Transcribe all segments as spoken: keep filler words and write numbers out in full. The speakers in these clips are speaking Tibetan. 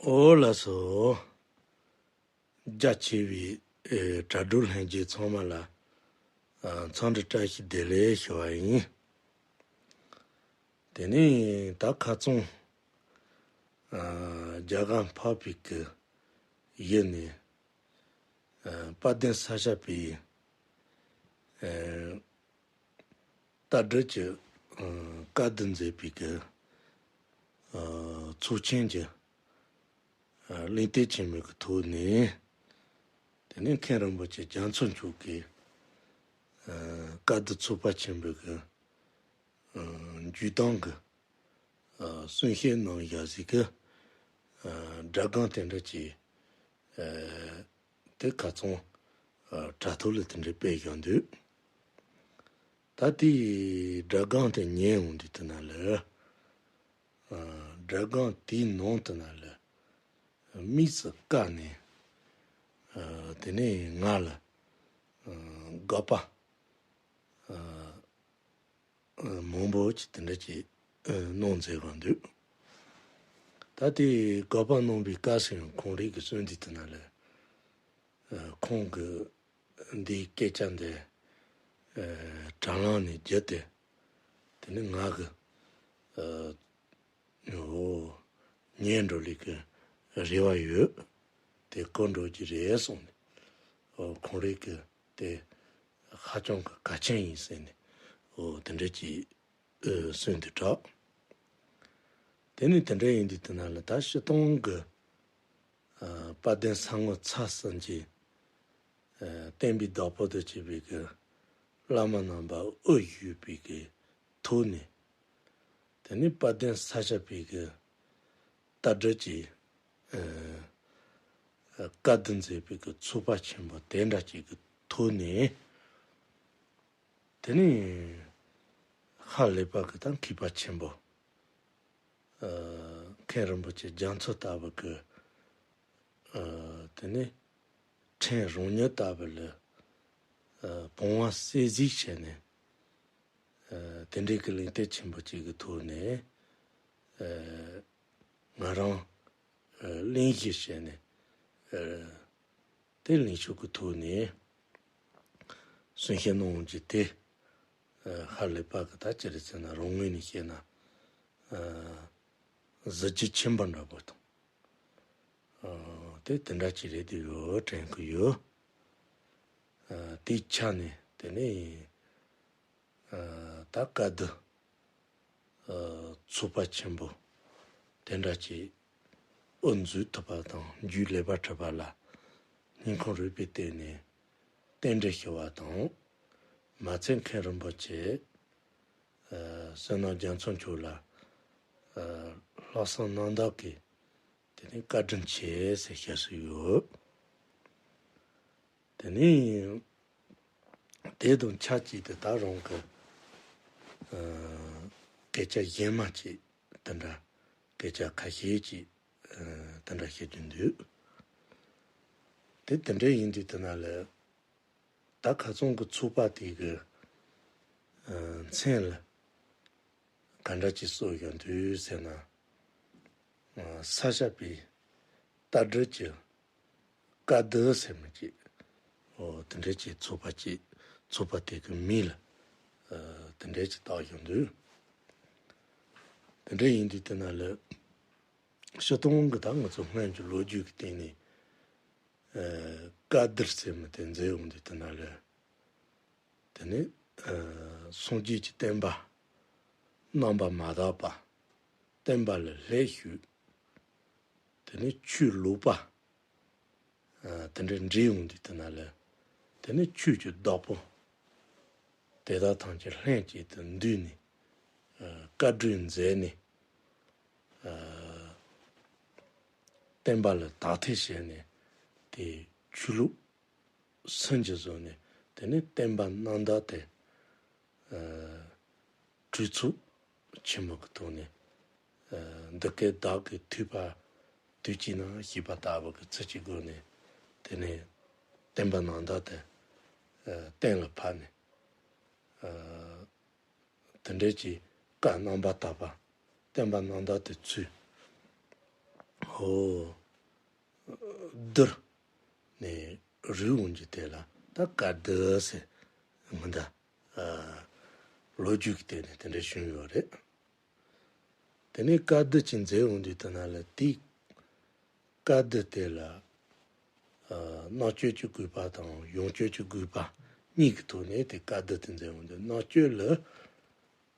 ཨོ་ལགས་སོ། རྒྱ་ཆེ་བའི་ཨེ་དྲ་གྲོགས་ལྷན་རྒྱས་ཚང་མ་ལ་ཨ་འཚམས་འདྲི་བཀྲ་ཤིས་བདེ་ལེགས་ཞུ་བ་ཡིན། དེ་ནས་ད་ཁ་རྩང་ཨ་རྒྱ་གར་འཕགས་པའི་གི་ཡུལ་ནས་ཨ་དཔལ་ལྡན་ས་སྐྱ་པའི་ཨ་རྟ་སྒྲིག་གི་ཨ་བཀའ་བསྡུ་མཛད་པའི་གི་ཨ་ཚོགས་ཆེན་གྱི་ཨ་གླེང་སྟེགས་ཆེན་མོའི་གི་ཐོག་ནས། དེ་ནས་མཁན་རིན་པོ་ཆེ་རྒྱ་མཚོ་མཆོག་གིས་ཨ་བཀའ་བསྡུ་ཚོགས་པ་ཆེན་པོའི་གི་ཨ་བརྒྱུད་གཏམ་གི་ཨ་གསུང་བཤད་གནང་ཡག་ཟིག་གི་ཨ་སྒྲ་སྒམ་དེ་འདྲ་ཅིག་ཨ་དེ་ཁ་རྩང་ཨ་དྲ་ཐོག་ལ་དེ་འདྲ་སྤེལ་བཞག་འདུག་ད་དེའི་སྒྲ་སྒམ་དེ་ཉན་འོང་དུས་དེ་ན་ལ། ཨ་སྒྲ་སྒམ་དེའི་ནང་དུ་ན་ལ་དམིགས་སུ་བཀར་ནས་ཨ་དེ་ནས་ང་ལ་ཨ་དགག་པ་ཨ་ཨ་མང་པོ་ཅིག་དེ་འདྲ་ཅིག་ཨ་གནང་མཛད་དགོས་འདུག་ད་དེ་དགག་པ་གནང་པའི་སྐབས་སུ་ཡང་ཁོང་རང་གི་གསུང་དེ་དེ་ན་ལ་ཨ་ཁོང་གི་འདིའི་སྐད་ཆ་འདི་ཨ་དྲ་ལམ་ནས་བརྒྱུད་དེ། དེ་ནི་ང་གི་ཨ་འོ་ཉན་འགྲོ་ལི་གི་རེ་བ་ཡོད། དེ་གོ་འགྲོ་གི་རེད་གསུངས་ནས། འོ་ཁོང་རང་གི་དེ་ཧ་ཅང་གི་གལ་ཆེན་ཡིན་ཟེར་ནས། འོ་དེ་འདྲ་ཅིག་ཨ་གསུངས་འདུག་དྲག་དེ་ནི་དེ་འདྲ་ཡིན་དུས་དེ་ན་ལ་ད་སྤྱིར་བཏང་གི་ཨ་དཔལ་ལྡན་ས་ངོ་ཚ་སངས་རྒྱས་ཨ་བསྟན་པའི་བདག་པོ་དུ་བྱས་པའི་གི་བླ་མ་རྣམ་པ་དབུ་བཞུགས་པའི་གི་ཐོག་ནས། དེ་ནས་དཔལ་ལྡན་ས་སྐྱ་པའི་གི་རྟ་སྒྲིག་གི་ཨ་བཀའ་བསྡུ་མཛད་པའི་གི་ཚོགས་པ་ཆེན་པོ་དེ་འདྲ་ཅིག་གི་ཐོག་ནས། དེ་ནས་ཧ་ལས་པ་གི་ད་མཁས་པ་ཆེན་པོ་ཨ་མཁན་རིན་པོ་ཆེ་རྒྱ་མཚོ་ལྟ་བུ་གི་ཨ་དེ་ནས་ཕྲན་རང་ཉིད་ལྟ་བུ་ལ་ཨ་བུང་བ་གསོས་གཟིགས་བྱས་ནས། ཨ་དེ་འདྲའི་གི་གླེང་སྟེགས་ཆེན་པོ་གཅིག་གི་ཐོག་ནས་ཨ་ང་རང་ཨ་གླེང་གཞི་བྱས་ནས་ཨ་དེ་གླེང་ཕྱོགས་ཀྱི་ཐོག་ནས་གསུང་བཤད་གནང་རྒྱུ་དེ་ཨ་ཧ་ལས་པ་གི་ད་ཅི་རེད་ཟེར་ན་རང་ངོས་ནས་བཤད་ན་ཨ་གཟི་བརྗིད་ཆེན་པོ་འདྲ་པོ་དང་། ཨ་དེ་དེ་འདྲ་ཅིག་རེད་དེ་ཡོད་དྲན་གི་ཡོད། ཨ་དེའི་ཆ་ནས་དེ་ནས་ཨ་ད་བཀའ་བསྡུ་ཨ་ཚོགས་པ་ཆེན་པོ་དེ་འདྲ་ཅིག་དབུ་འཛུགས་ཐུབ་པ་དང་རྒྱུད་ལེགས་པར་གྲུབ་པ་ལ་སྙིང་ཁོང་རུས་པའི་གཏིང་ནས་རྟེན་འབྲེལ་ཞུ་བ་དང་། མ་ཚད་མཁན་རིན་པོ་ཆེ་ཨ་བསོད་ནམས་རྒྱ་མཚོ་མཆོག་ལ་ཨ་ལྷག་བསམ་རྣམ་དག་གིས་དེ་ནས་བཀའ་དྲིན་ཆེ་ཟེར་ཞུ་སྲོལ་ཡོད། དེ་ནས་དེ་དང་ཆབས་ཅིག་ཏུ་ད་རང་གི་ཨ་སྐད་ཆ་གཞན་མ་ཅིག་དེ་འདྲ་སྐད་ཆ་ཁ་ཤས་ཅིག་ཨ་དེ་འདྲ་བཤད་རྒྱུ་འདུག་དེ་དེ་འདྲ་ཡིན་དུས་དེ་ན་ལ་ད་ཁ་སང་གི་ཚོགས་པ་དེ་གི་ཨ་མཚན་ལ་ག་འདྲ་ཅིག་གསོལ་བཞག་འདུག་ཟེར་ན། ཨ་ས་སྐྱ་པའི་རྟ་སྒྲིག་གི་བཀའ་བསྡུ་ཟེར་མི་ཅིག་འོ་དེ་འདྲ་ཅིག་ཚོགས་པ་ཅིག་ཚོགས་པ་དེ་གི་མིང་ལ་ཨ་དེ་འདྲ་ཅིག་བཏགས་བཞག་འདུག་དེ་འདྲ་ཡིན་དུས་དེ་ན་ལ་སྤྱིར་བཏང་གི་ད་ང་ཚོ་སྔོན་གྱི་ལོ་རྒྱུས་ཀྱི་སྟེང་ནས་ཨ་བཀའ་བསྡུར་ཟེར་མི་དེ་མཛད་ཡོང་དུས་དེ་ན་ལ། དེ་ནས་ཨ་སངས་རྒྱས་ཀྱི་བསྟན་པ་རྣམ་པར་མ་དག་པ། བསྟན་པ་ལ་ལྷད་ཞུགས། དེ་ནས་ཆོས་ལོག་པ་ཨ་དེ་འདྲ་འདྲེས་ཡོང་དུས་དེ་ན་ལ། དེ་ནས་ཆོས་ཀྱི་བདག་པོ་དེ་དག་ཐམས་ཅད་ལྷན་ཅིག་ཏུ་འདུས་ནས་ཨ་བཀའ་གྲོས་མཛད་ནས་ཨ་བསྟན་པ་ལ་དག་ཐེར་བྱས་ནས་དེ་ཆོས་ལུགས་སུན་འབྱིན་བཟོས་ནས། དེ་ནས་བསྟན་པ་རྣམ་དག་དེ་ཨ་གྲོས་ཚོགས་ཆེན་མོ་གི་ཐོག་ནས་ཨ་འདི་སྐད་བདག་གིས་ཐོས་པ་དུས་གཅིག་ན་ཞེས་པ་ལྟ་བུ་གི་ཚིག་གི་སྒོ་ནས། དེ་ནས་བསྟན་པ་རྣམ་དག་དེ་ཨ་གཏན་ལ་ཕབ་ནས། ཨ་དེ་འདྲའི་གི་བཀའ་རྣམ་པར་དག་པ། བསྟན་པ་རྣམ་དག་དེ་ཚུར་ ཨོ། བསྡུར་ནས་རིག་འོང་རྒྱུ་དེ་ལ་ད་བཀའ་བསྡུ་ཟེར། སྔོན་ད་ལོ་རྒྱུས་ཀྱི་སྟེང་ནས་དེ་འདྲ་བྱུང་ཡོད་རེད། དེ་ནས་བཀའ་བསྡུ་ཅིག་མཛད་འོང་དུས་དེ་ན་ལ་དེའི་བཀའ་བསྡུ་དེ་ལ་ཨ་རྣམ་དཔྱོད་ཀྱི་དགོས་པ་དང་ཡོངས་གཅོད་ཀྱི་དགོས་པ་གཉིས་ཀྱི་ཐོག་ནས་དེ་བཀའ་བསྡུ་དེ་མཛད་འོང་དུས། རྣམ་དཔྱོད་ལ་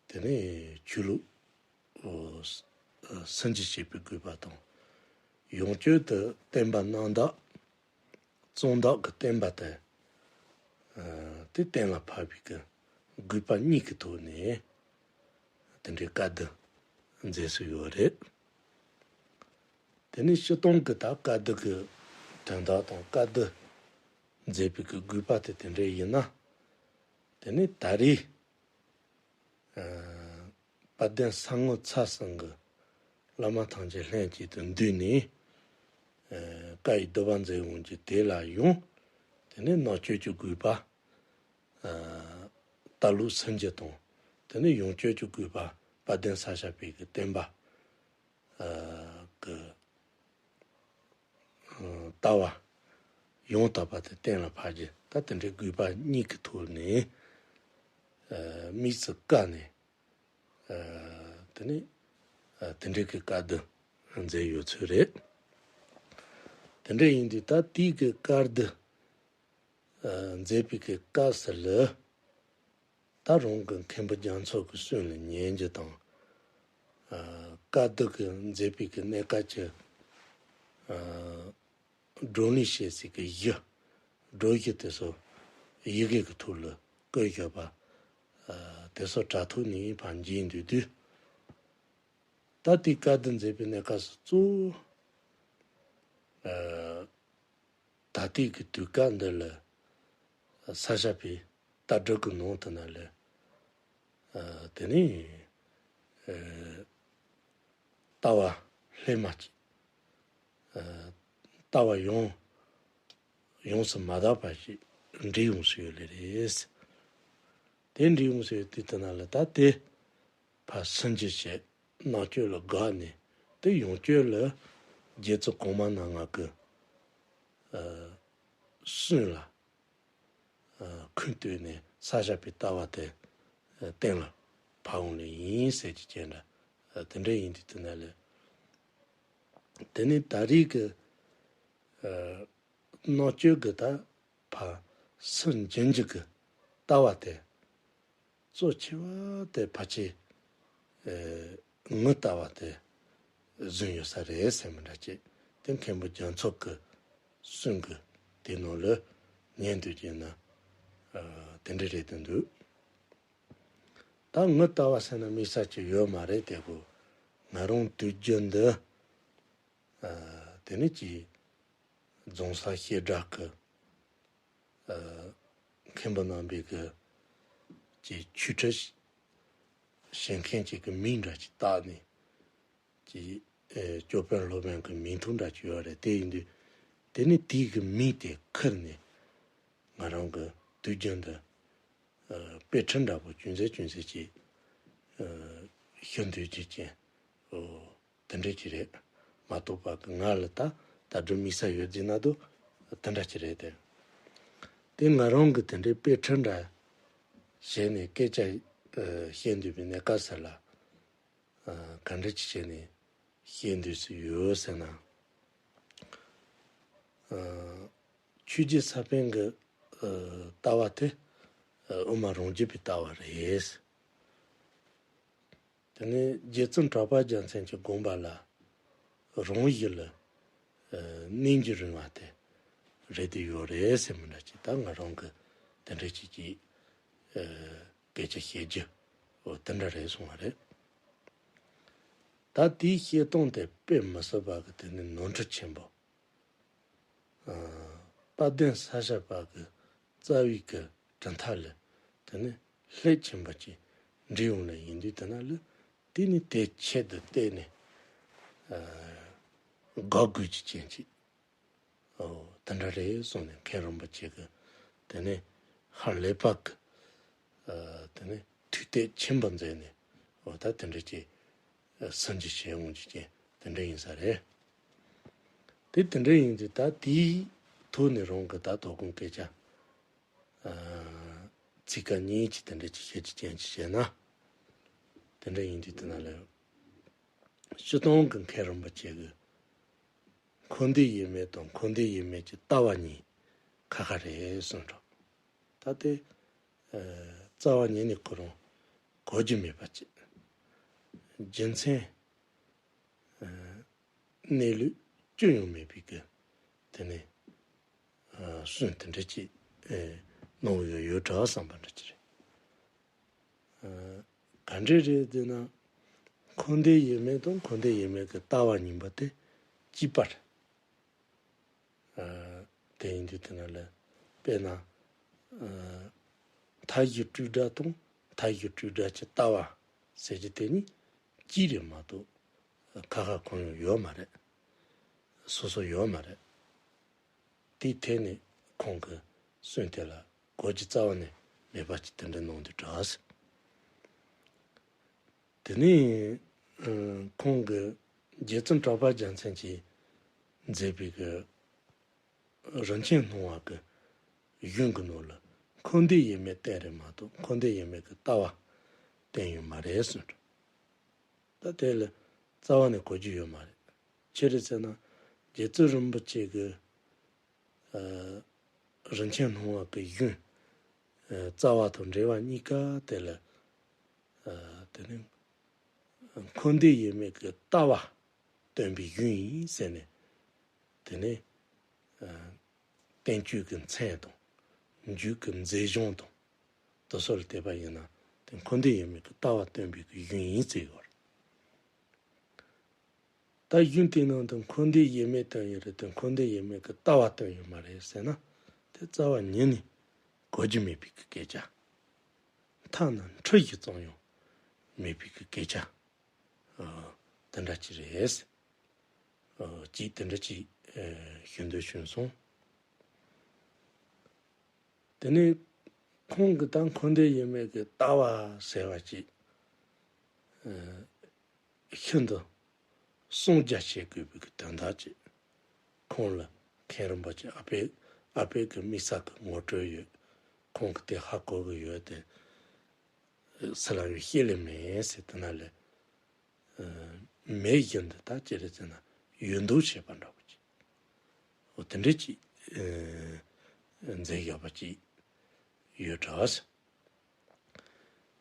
དེ་ནས་ཆོས་ལུགས་ཨོ་ཨ་སུན་འབྱིན་བྱེད་པའི་དགོས་པ་དང་། ཡོངས་གཅོད་དུ་བསྟན་པ་རྣམ་དག་གཙང་དག་གི་བསྟན་པ་དེ་ཨ་དེ་གཏན་ལ་ཕབ་པའི་གི་དགོས་པ་གཉིས་ཀྱི་ཐོག་ནས་དེ་འདྲའི་བཀའ་བསྡུ་མཛད་སྲོལ་ཡོད་རེད། དེ་ནས་སྤྱིར་བཏང་གི་ད་བཀའ་བསྡུ་གི་དོན་དག་དང་བཀའ་བསྡུ་མཛད་པའི་གི་དགོས་པ་དེ་དེ་འདྲ་ཡིན་ན། དེ་ནས་ད་རེས་ཨ་དཔལ་ལྡན་ས་ངོ་ཚ་གསུམ་གྱི་བླ་མ་ཐམས་ཅད་ལྷན་ཅིག་ཏུ་འདུས་ནས་ཨ་བཀའ་ཡི་བསྡུ་བ་མཛད་འོང་རྒྱུ་དེ་ལ་ཡང་དེ་ནས་རྣམ་དཔྱོད་ཀྱི་དགོས་པ་ཨ་ལྟ་ལུགས་སུན་འབྱིན་དང་། དེ་ནས་ཡོངས་གཅོད་ཀྱི་དགོས་པ་དཔལ་ལྡན་ས་སྐྱ་པའི་གི་བསྟན་པ་ཨ་གི་ཨ་ལྟ་བ་ཡང་དག་པ་དེ་གཏན་ལ་ཕབ་རྒྱུ། ད་དེ་འདྲའི་དགོས་པ་གཉིས་ཀྱི་ཐོག་ནས་ཨ་དམིགས་སུ་བཀར་ནས་ཨ་དེ་ནས་ཨ་དེ་འདྲའི་གི་བཀའ་བསྡུ་མཛད་ཡོད་ཚོད་རེད། དེ་འདྲ་ཡིན་དུས་ད་དེའི་གི་བཀའ་བསྡུ་ཨ་མཛད་པའི་གི་སྐབས་སུ་ལ་ད་རང་གི་མཁན་པོ་རྒྱ་མཚོ་གི་གསུང་ལ་ཉན་རྒྱུ་དང་། ཨ་བཀའ་བསྡུ་གི་མཛད་པའི་གི་གནས་སྐབས་ཀྱི་ཨ་བགྲོ་གླེང་བྱེད་སའི་གི་གཞི། བགྲོ་གཞི་དེ་ཚོ་ཡི་གེ་གི་ཐོག་ལ་བཀོད་བཞག་པ་ཨ་དེ་ཚོ་དྲ་ཐོག་ནས་ཕར་མཇལ་འདོད་དུས། ད་ལྟའི་བཀའ་བསྡུ་མཛད་པའི་གནས་སྐབས་སུ་གཙོ་བོ་ཨ་ད་ལྟའི་གི་དུས་སྐབས་འདི་ལ་ས་སྐྱ་པའི་ལྟ་གྲུབ་ཀྱི་ནང་དུ་ན་ལས་ཨ་དེ་ནི་ཨ་ལྟ་བ་ལྷད་མ་ཅིག་ཨ་ལྟ་བ་ཡོངས་ཡོངས་སུ་མ་དག་པ་ཞིག་འདྲེས་ཡོང་སྲིད་ཡོད་ལེ་རེད། དེ་འདྲེས་ཡོང་སྲིད་ཡོད་དུས་དེ་ན་ལ་ད་དེ་ཕར་སུན་འབྱིན་བྱས། རྣམ་དཔྱོད་ལ་དགག་ནས་དེ་ཡོངས་དཔྱོད་ལ་རྗེ་བཙུན་གོང་མ་རྣམ་ལྔ་གི་ཨ་གསུང་ལ་ཨ་ཁུངས་གཏུགས་ནས་ས་སྐྱ་པའི་ལྟ་བ་དེ་ཨ་གཏན་ལ་ཕབ་འོང་ལེ་ཡིན་ཟེར་གྱི་ཅན་འདྲ། ཨ་དེ་འདྲ་ཡིན་དུས་དེ་ན་ལས་དེ་ནི་ད་རེས་ཀྱི་ཨ་རྣམ་དཔྱོད་ཀྱི་ད་ཕར་སུན་འབྱིན་རྒྱུ་གི་ལྟ་བ་དེ་གཙོ་ཆེ་བ་དེ་ཕལ་ཆེར་ཨེ་ངོ་ལྟ་བ་དེ་བཟུང་ཡོད་ས་རེད་ཟེར་མི་འདྲ་ཅིག་དེ་མཁན་པོ་རྒྱ་མཚོ་གི་གསུང་གི་དེ་ནང་ལ་ཉན་དུས་ཀྱི་ན་ཨ་དེ་འདྲ་རེད་དུ་འདུག་ད་ངོ་ལྟ་བ་ཟེར་ན་དམིགས་བསལ་ཅིག་ཡོད་མ་རེད། དེ་གོ་ང་རང་དུས་རྒྱུན་འདི་ཨ་དེ་ནི་ཅིག་རྫོང་སར་བཤད་གྲྭ་གི་ཨ་མཁན་པོ་རྣམ་པའི་གི་ཅིག་ཆོས་ཁྲིད་བྱེད་མཁན་ཅིག་གི་མིང་འདྲ་ཅིག་བཏགས་ནས་ཅིག་ཨེ་ཅོ་དཔོན་སློབ་དཔོན་གི་མིང་ཐོ་འདྲ་ཅིག་ཡོད་རེད། དེ་ཡིན་དུས་དེ་ནི་དེའི་གི་མིང་དེ་ཁུར་ནས་ང་རང་གི་དུས་རྒྱུན་དུ་ཨ་དཔེ་ཁྲིད་འདྲ་པོ་ཅུང་ཟད་ཅུང་ཟད་ཅིག་ཨ་ཞུ་འདོད་ཀྱི་ཅན། ཨོ། དེ་འདྲ་ཅིག་རེད་མ་གཏོགས་པ་གི་ང་ལ་ད་ལྟ་གྲུབ་དམིགས་བསལ་ཡོད་ཟེར་ན་དུ་དེ་འདྲ་ཅིག་རེད་དེ། དེ་ང་རང་གི་དེ་འདྲའི་དཔེ་ཁྲིད་འདྲ་བྱས་ནས་སྐད་ཆ་ཨ་བཤད་འདོད་པའི་གནས་སྐབས་སུ་ལ་ཨ་ག་འདྲ་ཅིག་བྱས་ནས་བཤད་འདོད་སུ་ཡོད་ཟེར་ན། ཨ་ཆོས་རྗེ་ས་པཎ་གྱི་ཨ་ལྟ་བ་དེ་ཨ་དབུ་མ་རང་རྒྱུད་པའི་ལྟ་བ་རེད། དེ་ནས་རྗེ་བཙུན་གྲགས་པ་རྒྱལ་མཚན་གྱི་དགོངས་པ་ལ་རང་བཞིན་ལ་ཨ་གནས་འགྱུར་རིང་བ་དེ་རེད་དེ་ཡོད་རེད་ཟེར་མི་འདྲ་ཅིག་ད་ང་རང་གི་དེ་འདྲ་ཅིག་གིས་ཨ་སྐད་ཆ་བཤད་རྒྱུ་འོ་དེ་འདྲ་རེད་སོང་བ་རེད། ད་དེའི་བཤད་སྟངས་དེ་དཔེ་མི་སྲིད་པ་གི་དེ་ནི་ནོར་འཁྲུལ་ཆེན་པོ། ཨ་དཔལ་ལྡན་ས་སྐྱ་པ་གི་རྩ་བའི་གི་གྲུབ་མཐའ་ལས་དེ་ནི་ལྷད་ཆེན་པོ་ཅིག་འདྲེས་ཡོང་ལེ་ཡིན་དུས་དེ་ན་ལ་དེ་ནི་དེ་ཆེད་དུ་བལྟས་ནས་ཨ་དགག་དགོས་ཀྱི་ཅན་ཅིག་ཨོ་དེ་འདྲ་རེད་གསུངས་ནས་མཁན་རིན་པོ་ཆེ་གི་དེ་ནི་ཧ་ལས་པ་གི་ཨ་དེ་ནི་ཐུགས་གཏད་ཆེན་པོ་མཛད་ནས་ཨོ་ད་དེ་འདྲ་ཅིག་ཨ་སུན་འབྱིན་བྱེད་འོང་རྒྱུ་ཅན་དེ་འདྲ་ཡིན་ས་རེད། དེ་དེ་འདྲ་ཡིན་དུས་ད་དེའི་ཐོག་ནས་རང་གི་ད་དོ་དགོང་སྐད་ཆ་ཨ་ཚིག་ཀ་གཉིས་ཀྱི་དེ་འདྲ་ཅིག་བཤད་རྒྱུ་ཅན་ཅིག་བཤད་ན། དེ་འདྲ་ཡིན་དུས་དེ་ན་ལས་སྤྱིར་བཏང་གི་མཁན་རིན་པོ་ཆེ་གི་འཁོར་འདས་ཡེ་མེད་དང་འཁོར་འདས་ཡེ་མེད་ཀྱི་ལྟ་བ་གཉིས་ཁ་ཁ་རེད་གསུངས་འདུག་ད་དེ་ཨ་རྩ་བ་ཉིད་ནས་ཁོ་རང་གོ་རྒྱུ་མེད་པ་ཅིག་རྒྱུ་མཚན་ཨ་གནས་ལུགས་ཅི་ཡང་མེད་པའི་གི་དེ་ནས་ཨ་གསུང་དེ་འདྲ་ཅིག་ཨ་གནང་ཡོད་ཡོད་འདྲ་བསམ་པ་འདྲ་ཅིག་རེད། ཨ་ག་འདྲ་རེད་ཟེར་ན། འཁོར་འདས་ཡེ་མེད་དང་འཁོར་འདས་ཡེ་མེད་ཀྱི་ལྟ་བ་གཉིས་པོ་དེ་གཅིག་པ་རེད། ཨ་དེ་ཡིན་དུས་དེ་ན་ལ་དཔེར་ན་ཨ་མཐའ་བཞི་སྤྲོས་བྲལ་དང་མཐའ་བཞི་སྤྲོས་བྲལ་གྱི་ལྟ་བ་ཟེར་རྒྱུ་དེ་གཉིས་གཅིག་རེད་མ་གཏོགས་ཁ་ཁ་གང་ཡང་ཡོད་མ་རེད། སོ་སོ་ཡོད་མ་རེད། དེའི་ཐད་ནས་ཁོང་གི་གསུང་དེ་ལ་གོ་རྒྱུ་རྩ་བ་ནས་མེད་པ་ཅིག་དེ་འདྲ་གནང་འདུག་དྲག་ཟེར། དེ་ནས་ཨ་ཁོང་གི་རྗེ་བཙུན་གྲགས་པ་རྒྱལ་མཚན་གྱིས་མཛད་པའི་གི་རིན་ཆེན་སྣང་བ་གི་གཞུང་གི་ནང་ལ་འཁོར་འདས་ཡེ་མེད་བསྟན་རེད་མ་གཏོགས་འཁོར་འདས་ཡེ་མེད་ཀྱི་ལྟ་བ་བསྟན་ཡོད་མ་རེད་གསུངས། ད་དེ་ལ་རྩ་བ་ནས་གོ་རྒྱུ་ཡོད་མ་རེད། ཅི་རེད་ཟེར་ན། རྗེ་བཙུན་རིན་པོ་ཆེ་གི་ཨ་རིན་ཆེན་སྣང་བ་གི་གཞུང་ཨ་རྩ་བ་དང་འགྲེལ་བ་གཉིས་ཀ་དེ་ལ་ཨ་དེ་ནི་འཁོར་འདས་ཡེ་མེད་ཀྱི་ལྟ་བ་སྟོན་པའི་གཞུང་ཡིན་ཟེར་ནས། དེ་ནས་ཨ་བསྟན་བཅོས་ཀྱི་མཚན་དང་མཇུག་གི་མཛད་གཞུང་དང་དེ་ཚོ་ལ་བལྟས་པ་ཡིན་ན་དེ་འཁོར་འདས་ཡེ་མེད་ཀྱི་ལྟ་བ་སྟོན་པའི་གི་གཞུང་ཡིན་ཟེར་ཡོད་རེད། ད་གཞུང་དེའི་ནང་དུ་འཁོར་འདས་ཡེ་མེད་སྟོན་ཡོད་རེད་དེ་འཁོར་འདས་ཡེ་མེད་ཀྱི་ལྟ་བ་སྟོན་ཡོད་མ་རེད་ཟེར་ན། དེ་རྩ་བ་ཉིད་ནས་གོ་རྒྱུ་མེད་པའི་གི་སྐད་ཆ། ཐ་ན་འཁྲུལ་རྒྱུ་ཙམ་ཡང་མེད་པའི་གི་སྐད་ཆ་ཨ་དེ་འདྲ་ཅིག་རེད། ཨ་ཅིག་དེ་འདྲ་ཅིག་ཨ་ཞུ་འདོད་བྱུང་སོང་། དེ་ནས་ཁོང་གི་ད་འཁོར་འདས་ཡེ་མེད་ཀྱི་ལྟ་བ་ཟེར་བ་ཅིག་ཨ་ཤིན་ཏུ་གསང་རྒྱ་བྱེད་དགོས་པའི་གི་དོན་དག་ཅིག་ཁོང་ལ་མཁན་རིན་པོ་ཆེ་ཨ་ཕས་ཨ་ཕས་གི་དམིགས་བསལ་གི་ངོ་སྤྲོད་ཡོད། ཁོང་གི་དེ་ཧ་གོ་གི་ཡོད་དེ། སུ་ལ་ཡང་བཤད་ལེ་མེད་ཟེར་དེ་ན་ལས། ཨ་མེད་བཞིན་དུ་ད་ཅི་རེད་ཟེར་ན་ཡོད་མདོག་བྱེད་པ་འདྲ་པོ་ཅིག་འོ་དེ་འདྲ་ཅིག་ཨ་མཛད་བཞག་པ་ཅིག་ཡོད་འདྲ་ཟེར།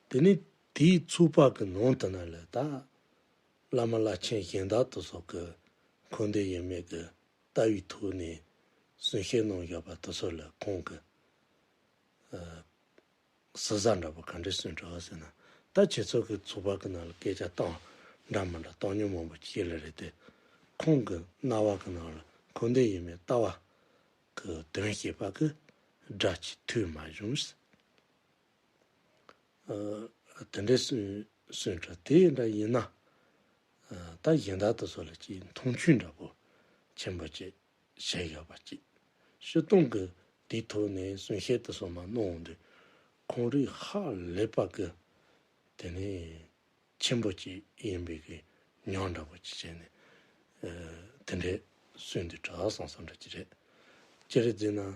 དེ་ནས་དེའི་ཚོགས་པ་གི་ནང་དུ་ན་ལ་ད་བླ་མ་བླ་ཆེན་གཞན་དག་དེ་ཚོ་གི་འཁོར་འདས་ཡེ་མེད་ཀྱི་ལྟ་བའི་ཐོག་ནས་གསུང་བཤད་གནང་བཞག་པ་དེ་ཚོ་ལ་ཁོང་གི་ཨ་ཟུར་ཟ་འདྲ་པོ་ག་འདྲས་གསུངས་འདྲ་བ་ཟེར་ན། ད་ཁྱེད་ཚོ་གི་ཚོགས་པ་གི་ནང་ལ་སྐད་ཆ་བཏང་འདྲ་མི་འདྲ་བཏང་མྱོང་མང་པོ་ཅིག་ལ་རེད་དེ། ཁོང་གི་རྣ་བ་གི་ནང་ལ་འཁོར་འདས་ཡེ་མེད་ལྟ་བ་གི་དོན་བཤད་པ་གི་སྒྲ་ཅིག་ཐོས་མ་བྱུང་ཟེར། ཨ་དེ་འདྲས་གསུངས་གསུངས་འདྲ་དེ་འདྲ་ཡིན་ན། ཨ་ད་གཞན་དག་དེ་ཚོ་ལ་ཅིག་མཐོང་ཆུང་འདྲ་པོ་ཆེན་པོ་ཅིག་བྱས་ཡོད་པ་ཅིག་སྤྱིར་བཏང་གི་དེའི་ཐོག་ནས་གསུང་བཤད་དེ་ཚོ་མ་གནང་འོང་དུས་ཁོང་རིགས་ཧ་ལས་པ་གི་དེ་ནས་ཆེན་པོ་ཅིག་ཡིན་པའི་གི་མྱོང་འདྲ་པོ་ཅིག་བྱས་ནས་ཨ་དེ་འདྲས་གསུངས་དུས་དྲག་སོང་སོང་འདྲ་ཅིག་རེད། ཅི་རེད་ཟེར་ན། ཨ་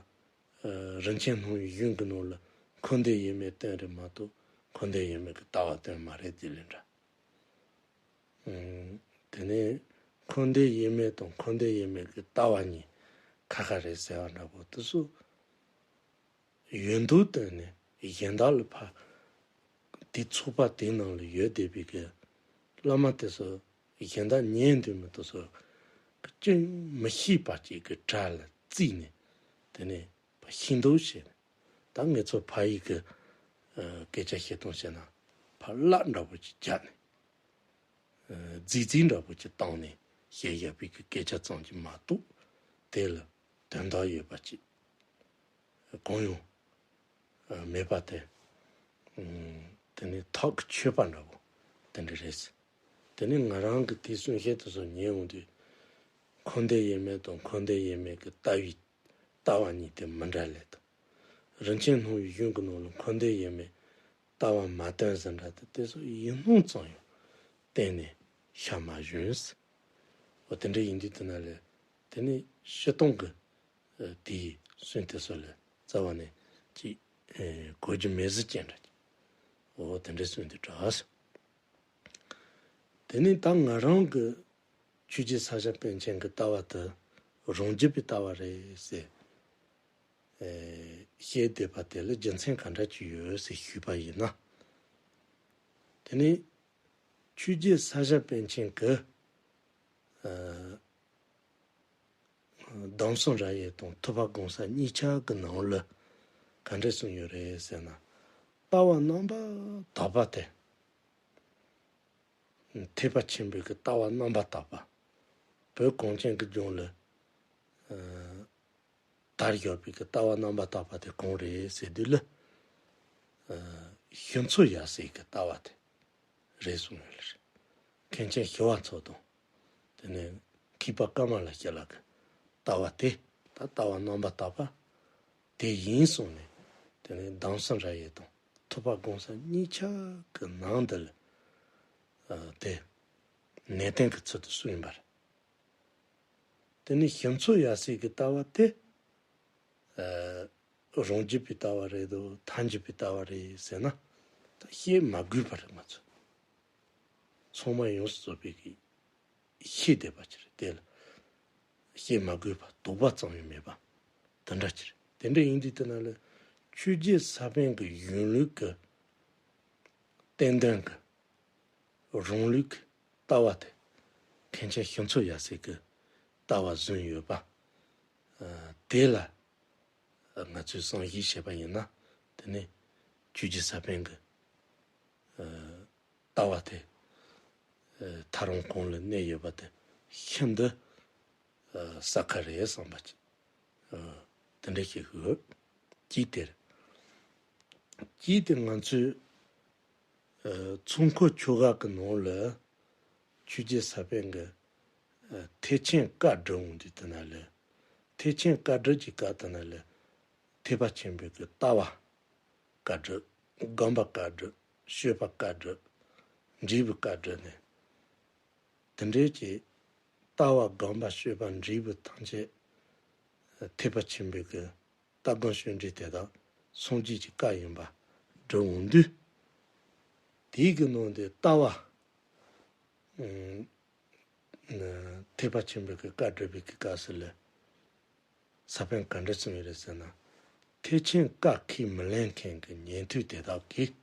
རིན་ཆེན་སྣང་བའི་གཞུང་གི་ནང་ལ་འཁོར་འདས་ཡེ་མེད་བསྟན་རེད་མ་གཏོགས་འཁོར་འདས་ཡེ་མེད་ཀྱི་ལྟ་བ་བསྟན་མ་རེད་དེ་ལས་འདྲ། ཨ་དེ་ནས་འཁོར་འདས་ཡེ་མེད་དང་འཁོར་འདས་ཡེ་མེད་ཀྱི་ལྟ་བ་གཉིས་ཁ་ཁ་རེད་ཟེར་བ་འདྲ་པོ་དེ་ཚོ་ཡོད་མདོག་བསྟན་ནས་གཞན་དག་ལ་ཕར་དེ་ཚོགས་པ་དེའི་ནང་ལ་ཡོད་བསྡད་པའི་གི་བླ་མ་དེ་ཚོ་གཞན་དག་ཉན་འདོད་མི་དེ་ཚོ་ཅུང་མི་ཤེས་པ་ཅིག་གི་གྲལ་ལ་བརྩིས་ནས་དེ་ནས་ཕར་ཤེས་མདོག་བྱས་ནས། ད་ངེད་ཚོ་ཕ་ཡུལ་གྱི་ཨ་སྐད་ཆ་བཤད་སྟངས་བཤད་ན་ཕར་བརླག་འདྲ་པོ་ཅིག་རྒྱག་ནས་ཨ་རྫིག་རྫིག་འདྲ་པོ་ཅིག་བཏང་ནས་བཤད་བཞག་པའི་གི་སྐད་ཆ་ཙམ་གྱིས་མ་གཏོགས་དེ་ལ་དོན་དག་ཡོད་པ་ཅིག་གང་ཡང་ཨ་མེད་པ་དེ་ཨ་དེ་ནི་ཐག་གིས་ཆོད་པ་འདྲ་པོ་དེ་འདྲ་རེད། དེ་ནི་ང་རང་གི་དེ་གསུང་བཤད་དེ་ཚོ་ཉན་འོང་དུས་འཁོར་འདས་ཡེ་མེད་དང་འཁོར་འདས་ཡེ་མེད་ཀྱི་ལྟ་བའི་ལྟ་བ་གཉིས་དེ་མི་འདྲ་ལེ་དང་། རིན་ཆེན་སྣང་བའི་གཞུང་གི་ནང་ལ་འཁོར་འདས་ཡེ་མེད་ལྟ་བ་མ་བསྟན་ཟིན་འདྲ་དེ་དེ་ཚོ་ཡིན་སྣང་ཙམ་ཡང་བསྟན་ནས་བཞག་མ་བྱུང་ཟེར། འོ་དེ་འདྲ་ཡིན་དུས་དེ་ན་ལས་ དེ་ནས་སྤྱིར་བཏང་གི་ཨ་དེའི་སྲོལ་དེ་ཚོ་ལ་རྩ་བ་ནས་ཅིག་ཨེ་གོ་རྒྱུ་མེད་ཟེར་གྱིན་འདྲ། འོ་དེ་འདྲའི་སྲོལ་དེ་འདྲ་ཟེར། དེ་ནས་ད་ང་རང་གི་ཆོས་རྗེ་ས་སྐྱ་པཎ་ཆེན་གྱི་ལྟ་བ་དེ་རང་རྒྱུད་པའི་ལྟ་བ་རེད་ཟེར་ཨེ་བཤད་བསྡད་པ་དེ་ལ་རྒྱུ་མཚན་ག་འདྲ་ཅིག་ཡོད་ཟེར་ཞུས་པ་ཡིན་ན། དེ་ནས་ཆོས་རྗེ་ས་སྐྱ་པཎ་ཆེན་གྱི་ཨ་སྡོམ་གསུམ་རབ་དབྱེ་དང་ཐུབ་པ་སྒོམ་གསུམ་གཉིས་ཆར་གྱི་ནང་ལ་ག་འདྲ་གསུངས་ཡོད་རེད་ཟེར་ན། ལྟ་བ་རྣམ་པར་དག་པ་དེ། ཐེག་པ་ཆེན་པོའི་གི་ལྟ་བ་རྣམ་པར་དག་པ། བོད་གངས་ཅན་གྱི་ལྗོངས་ལ་ཨ་དར་ཡོད་པའི་གི་ལྟ་བ་རྣམ་པར་དག་པ་དེ་གང་རེད་ཟེར་དུས་ལ། ཨ་ཞི་འཚོ་ཡབ་སྲས་ཀྱི་ལྟ་བ་དེ་རེད་གསུངས་ཡོད་ལ། མཁན་ཆེན་ཞི་བ་འཚོ་དང་། དེ་ནས་མཁས་པ་ཀ་མ་ལ་ཤཱི་ལ་གི་ལྟ་བ་དེ་ད་ལྟ་བ་རྣམ་པར་དག་པ་དེ་ཡིན་གསུངས་ནས། དེ་ནས་སྡོམ་གསུམ་རབ་དབྱེ་དང་ཐུབ་པ་སྒོམ་གསུམ་གཉིས་ཆར་གྱི་ནང་འདི་ལ་ཨ་དེ་གནས་བརྟན་གྱི་ཚུལ་དུ་གསུངས་ཡིན་པ་རེད། དེ་ནས་ཞི་འཚོ་ཡབ་སྲས་ཀྱི་ལྟ་བ་དེ་ཨ་རང་རྒྱུད་པའི་ལྟ་བ་རེད་དོ་ཐལ་འགྱུར་བའི་ལྟ་བ་རེད་ཟེར་ན་ད་བཤད་མ་དགོས་པ་རེད། ང་ཚོ་ཚང་མ་ཡོངས་སུ་རྫོགས་པའི་གི་ཤེས་བསྡད་པ་ཅིག་རེད། དེ་ལ་བཤད་མ་དགོས་པ་དོགས་པ་ཙམ་ཡང་མེད་པ་དེ་འདྲ་ཅིག་རེད། དེ་འདྲ་ཡིན་དུས་དེ་ན་ལ་ཆོས་རྗེ་ས་པཎ་གྱི་གཞུང་ལུགས་ཀྱི་བསྟན་དོན་གྱི་རང་ལུགས་ཀྱི་ལྟ་བ་དེ་མཁན་ཆེན་ཞི་འཚོ་ཡབ་སྲས་ཀྱི་ལྟ་བ་བཟུང་ཡོད་པ། ཨ་དེ་ལ་ང་ཚོས་བསམ་གཞིག་བྱས་པ་ཡིན་ན། དེ་ནི་ཆོས་རྗེ་ས་པཎ་གྱི་ཨ་ལྟ་བ་དེ་ཨ་ཐལ་རང་གང་ལ་གནས་ཡོད་པ་དེ་ཤིན་ཏུ་ཨ་གསལ་ཁ་རེད་བསམ་པ་ཅིག་ཨ་དེ་འདྲ་ཞིག་ཡོད། གཅིག་དེ་རེད། གཅིག་དེ་ང་ཚོས་ཨ་ཚོགས་འཁོར་ཆོ་ག་གི་ནང་ལ་ཆོས་རྗེ་ས་པཎ་གྱི་ཨ་ཐེག་ཆེན་བཀའ་སྒྲུབ་འོང་དུས་དེ་ན་ལ། ཐེག་ཆེན་བཀའ་སྒྲུབ་ཀྱི་སྐབས་དེ་ན་ལ་ཐེག་པ་ཆེན་པོའི་གི་ལྟ་བ་བཀའ་སྒྲུབ། སྒོམ་པ་བཀའ་སྒྲུབ། སྤྱོད་པ་བཀའ་སྒྲུབ། འབྲས་བུ་བཀའ་སྒྲུབ་ནས། དེ་འདྲའི་གི་ལྟ་བ་སྒོམ་པ་སྤྱོད་པ་འབྲས་བུ་ཐམས་ཅད་ཐེག་པ་ཆེན་པོའི་གི་ལྟ་སྒོམ་སྤྱོད་འབྲས་དེ་དག་སངས་རྒྱས་ཀྱི་བཀའ་ཡིན་པ་སྒྲུབ་འོང་དུས། དེའི་གི་ནང་དུ་ལྟ་བ་ཨ་ཐེག་པ་ཆེན་པོའི་གི་བཀའ་སྒྲུབ་པའི་གི་སྐབས་སུ་ལ་ས་པཎ་ག་འདྲ་གསུངས་ཡོད་རེད་ཟེར་ན། ཐེག་ཆེན་བཀའ་ཁས་མི་ལེན་མཁན་གྱི་ཉན་ཐོས་དེ་དག་གིས།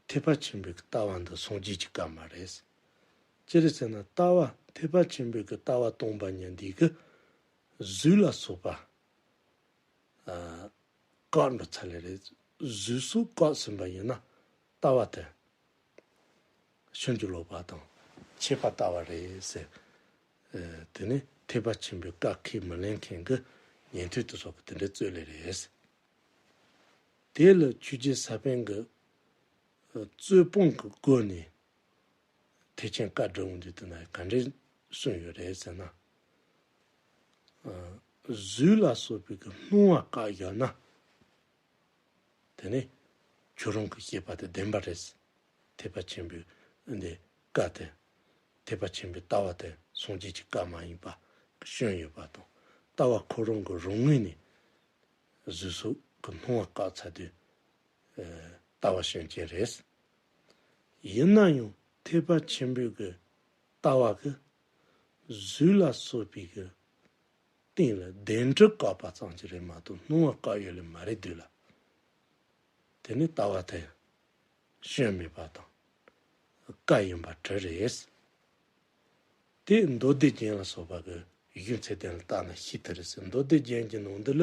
ཐེག་པ་ཆེན་པོའི་ལྟ་བ་འདི་སངས་རྒྱས་ཀྱི་བཀའ་མ་རེད། ཅི་རེད་ཟེར་ན་ལྟ་བ་ཐེག་པ་ཆེན་པོའི་གི་ལྟ་བ་སྟོང་པ་ཉིད་འདི་གི་གཟུགས་ལ་སོགས་པ་ཨ་བཀག་འགྲོ་ཚར་ལེ་རེད། གཟུགས་སོགས་བཀག་ཟིན་པ་ཡིན་ན་ལྟ་བ་དེ་ཕྱིན་ཅི་ལོག་པ་དང་ཆད་པ་ལྟ་བ་རེད་ཟེར། ཨ་དེ་ནི་ཐེག་པ་ཆེན་པོའི་བཀའ་ཁས་མི་ལེན་མཁན་གྱི་ཉན་ཐོས་དེ་ཚོ་གི་དེ་འདྲ་རྩོད་ལེ་རེད། དེ་ལ་ཆོས་རྗེ་ས་པཎ་གྱི་རྩོད་སྤོང་གི་སྒོ་ནས་ཐེག་ཆེན་བཀའ་སྒྲུབ་འོང་དུས་དེ་ན་ག་འདྲས་གསུངས་ཡོད་རེད་ཟེར་ན། གཟུགས་ལ་སོགས་པའི་གི་སྣང་བ་བཀག་ཡོད་ན། དེ་ནི་ཁྱོད་རང་གི་བཤད་པ་དེ་བདེན་པ་རེད། ཐེག་པ་ཆེན་པོའི་འདི་བཀའ་དེ། ཐེག་པ་ཆེན་པོའི་ལྟ་བ་དེ་སངས་རྒྱས་ཀྱི་བཀའ་མ་ཡིན་པ་ཤོད་ཡོད་པ་དང་། ལྟ་བ་ཁོ་རང་གི་རང་ངོས་ནས་གཟུགས་སོགས་ཀྱི་སྣང་བ་བཀག་ཚར་དུས་ལྟ་བ་ཤོད་མཁན་རེད། ཡིན་ན་ཡང་ཐེག་པ་ཆེན་པོའི་གི་ལྟ་བ་གི་གཟུགས་ལ་སོགས་པའི་གི་སྟེང་ལ་བདེན་གྲུབ་བཀག་པ་ཙམ་ཅིག་རེད་མ་གཏོགས་སྣང་བ་བཀག་ཡོད་ལེ་མ་རེད་འདུག་ལ། དེ་ནི་ལྟ་བ་དེ་སྐྱོན་མེད་པ་དང་བཀའ་ཡིན་པ་གྲུབ་རེད། དེ་མདོ་སྡེ་རྒྱན་ལ་སོགས་པ་གི་གཞུང་ཚད་ལྡན་ལ་བལྟས་ན་ཤེས་ཐུབ་རེད་ཟེར། མདོ་སྡེ་རྒྱན་གྱི་ནང་འདི་ལ་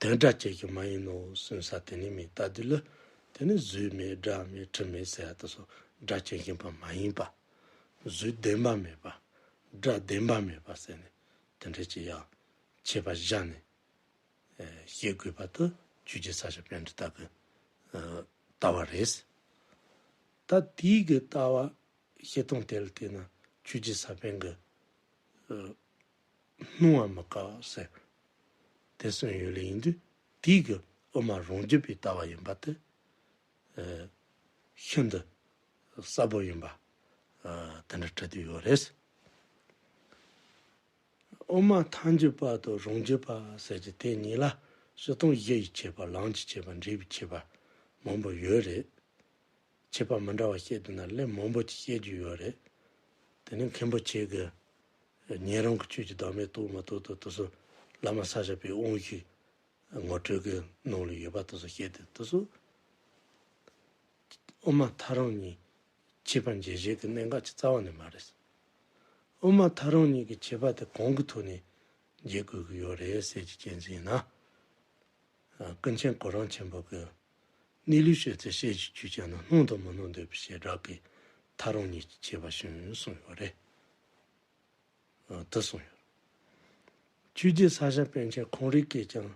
དོན་སྒྲ་ཇི་བཞིན་མ་ཡིན་ནོ་གསུངས་ས་དེ་ནི་མེད། ལྟ་དུས་ལ་དེ་ནི་གཟུགས་མེད་སྒྲ་མེད་དྲི་མེད་ཟེར་ཡ་དེ་ཚོ་སྒྲ་ཇི་བཞིན་པ་མ་ཡིན་པ། གཟུགས་བདེན་པ་མེད་པ། སྒྲ་བདེན་པ་མེད་པ་ཟེར་ནས་དེ་འདྲ་ཅིག་ཡང་ཁྱད་པར་བཞག་ནས་ཨེ་བཤད་དགོས་པ་དེ་ཆོས་རྗེ་ས་སྐྱ་པཎྜི་ཏ་གི་ཨ་ལྟ་བ་རེད། ད་དེའི་གི་ལྟ་བ་བཤད་སྟངས་དེ་ལ་བལྟས་ན་ཆོས་རྗེ་ས་པཎ་གི་ཨ་སྣང་བ་མི་བཀག་ཟེར་དེ་གསུངས་ཡོད་ལེ་ཡིན་དུས། དེའི་གི་དབུ་མ་རང་རྒྱུད་པའི་ལྟ་བ་ཡིན་པ་དེ་ཨ་ཤིན་ཏུ་གསལ་པོ་ཡིན་པ་ཨ་དེ་འདྲ་བྲིས་ཏེ་ཡོད་རེད། དབུ་མ་ཐལ་འགྱུར་བ་དང་རང་རྒྱུད་པ་ཟེར་གྱི་དེ་གཉིས་ལ་སྤྱིར་བཏང་བཞི་ཡི་ཁྱད་པར། ལམ་གྱི་ཁྱད་པར། འབྲས་བུའི་ཁྱད་པར་མང་པོ་ཡོད་རེད། ཁྱད་པར་མི་འདྲ་བ་བཤད་དུས་ན་ལན་མང་པོ་ཅིག་བཤད་རྒྱུ་ཡོད་རེད། དེ་ནི་མཁན་པོ་ཁྱེད་ཀྱི་ཉན་རང་གི་ཆོས་ཀྱི་བདག་མེད་རྟོགས་མ་རྟོགས་དང་དེ་ཚོ་བླ་མ་ས་སྐྱ་པའི་དབང་ཞུས་ངོ་སྤྲོད་ཀྱི་ནང་ལ་ཡོད་པ་དེ་ཚོ་བཤད་དེ། དེ་ཚོ་དབུ་མ་ཐལ་རང་གཉིས་ཁྱད་པར་འབྱེད་བྱེད་ཀྱི་གནད་འགག་ཅིག་རྩ་བ་ནས་མ་རེད། དབུ་མ་ཐལ་རང་གཉིས་ཀྱི་ཁྱད་པར་དེ་གང་གི་ཐོག་ནས་འབྱེད་དགོས་ཀྱི་ཡོད་རེད་ཟེར་གྱི་རྐྱེན་ཟིན་ན། ཨ། ཀུན་མཁྱེན་གོ་རམས་ཆེན་པོ་གིས་གནས་ལུགས་བཤད་ཚེ་བཤད་བྱའི་ཆོས་ཅན། སྣང་དང་མི་སྣང་འདོད་པའི་བྱེ་བྲག་གིས་ཐལ་རང་གཉིས་ཀྱི་ཁྱད་པར་ཞིག་གསུངས་ཡོད་རེད། ཨ། དེ་གསུངས་ཡོད། ཆོས་རྗེ་ས་སྐྱ་པཎ་ཆེན་ཁོང་རང་གིས་ཀྱང་།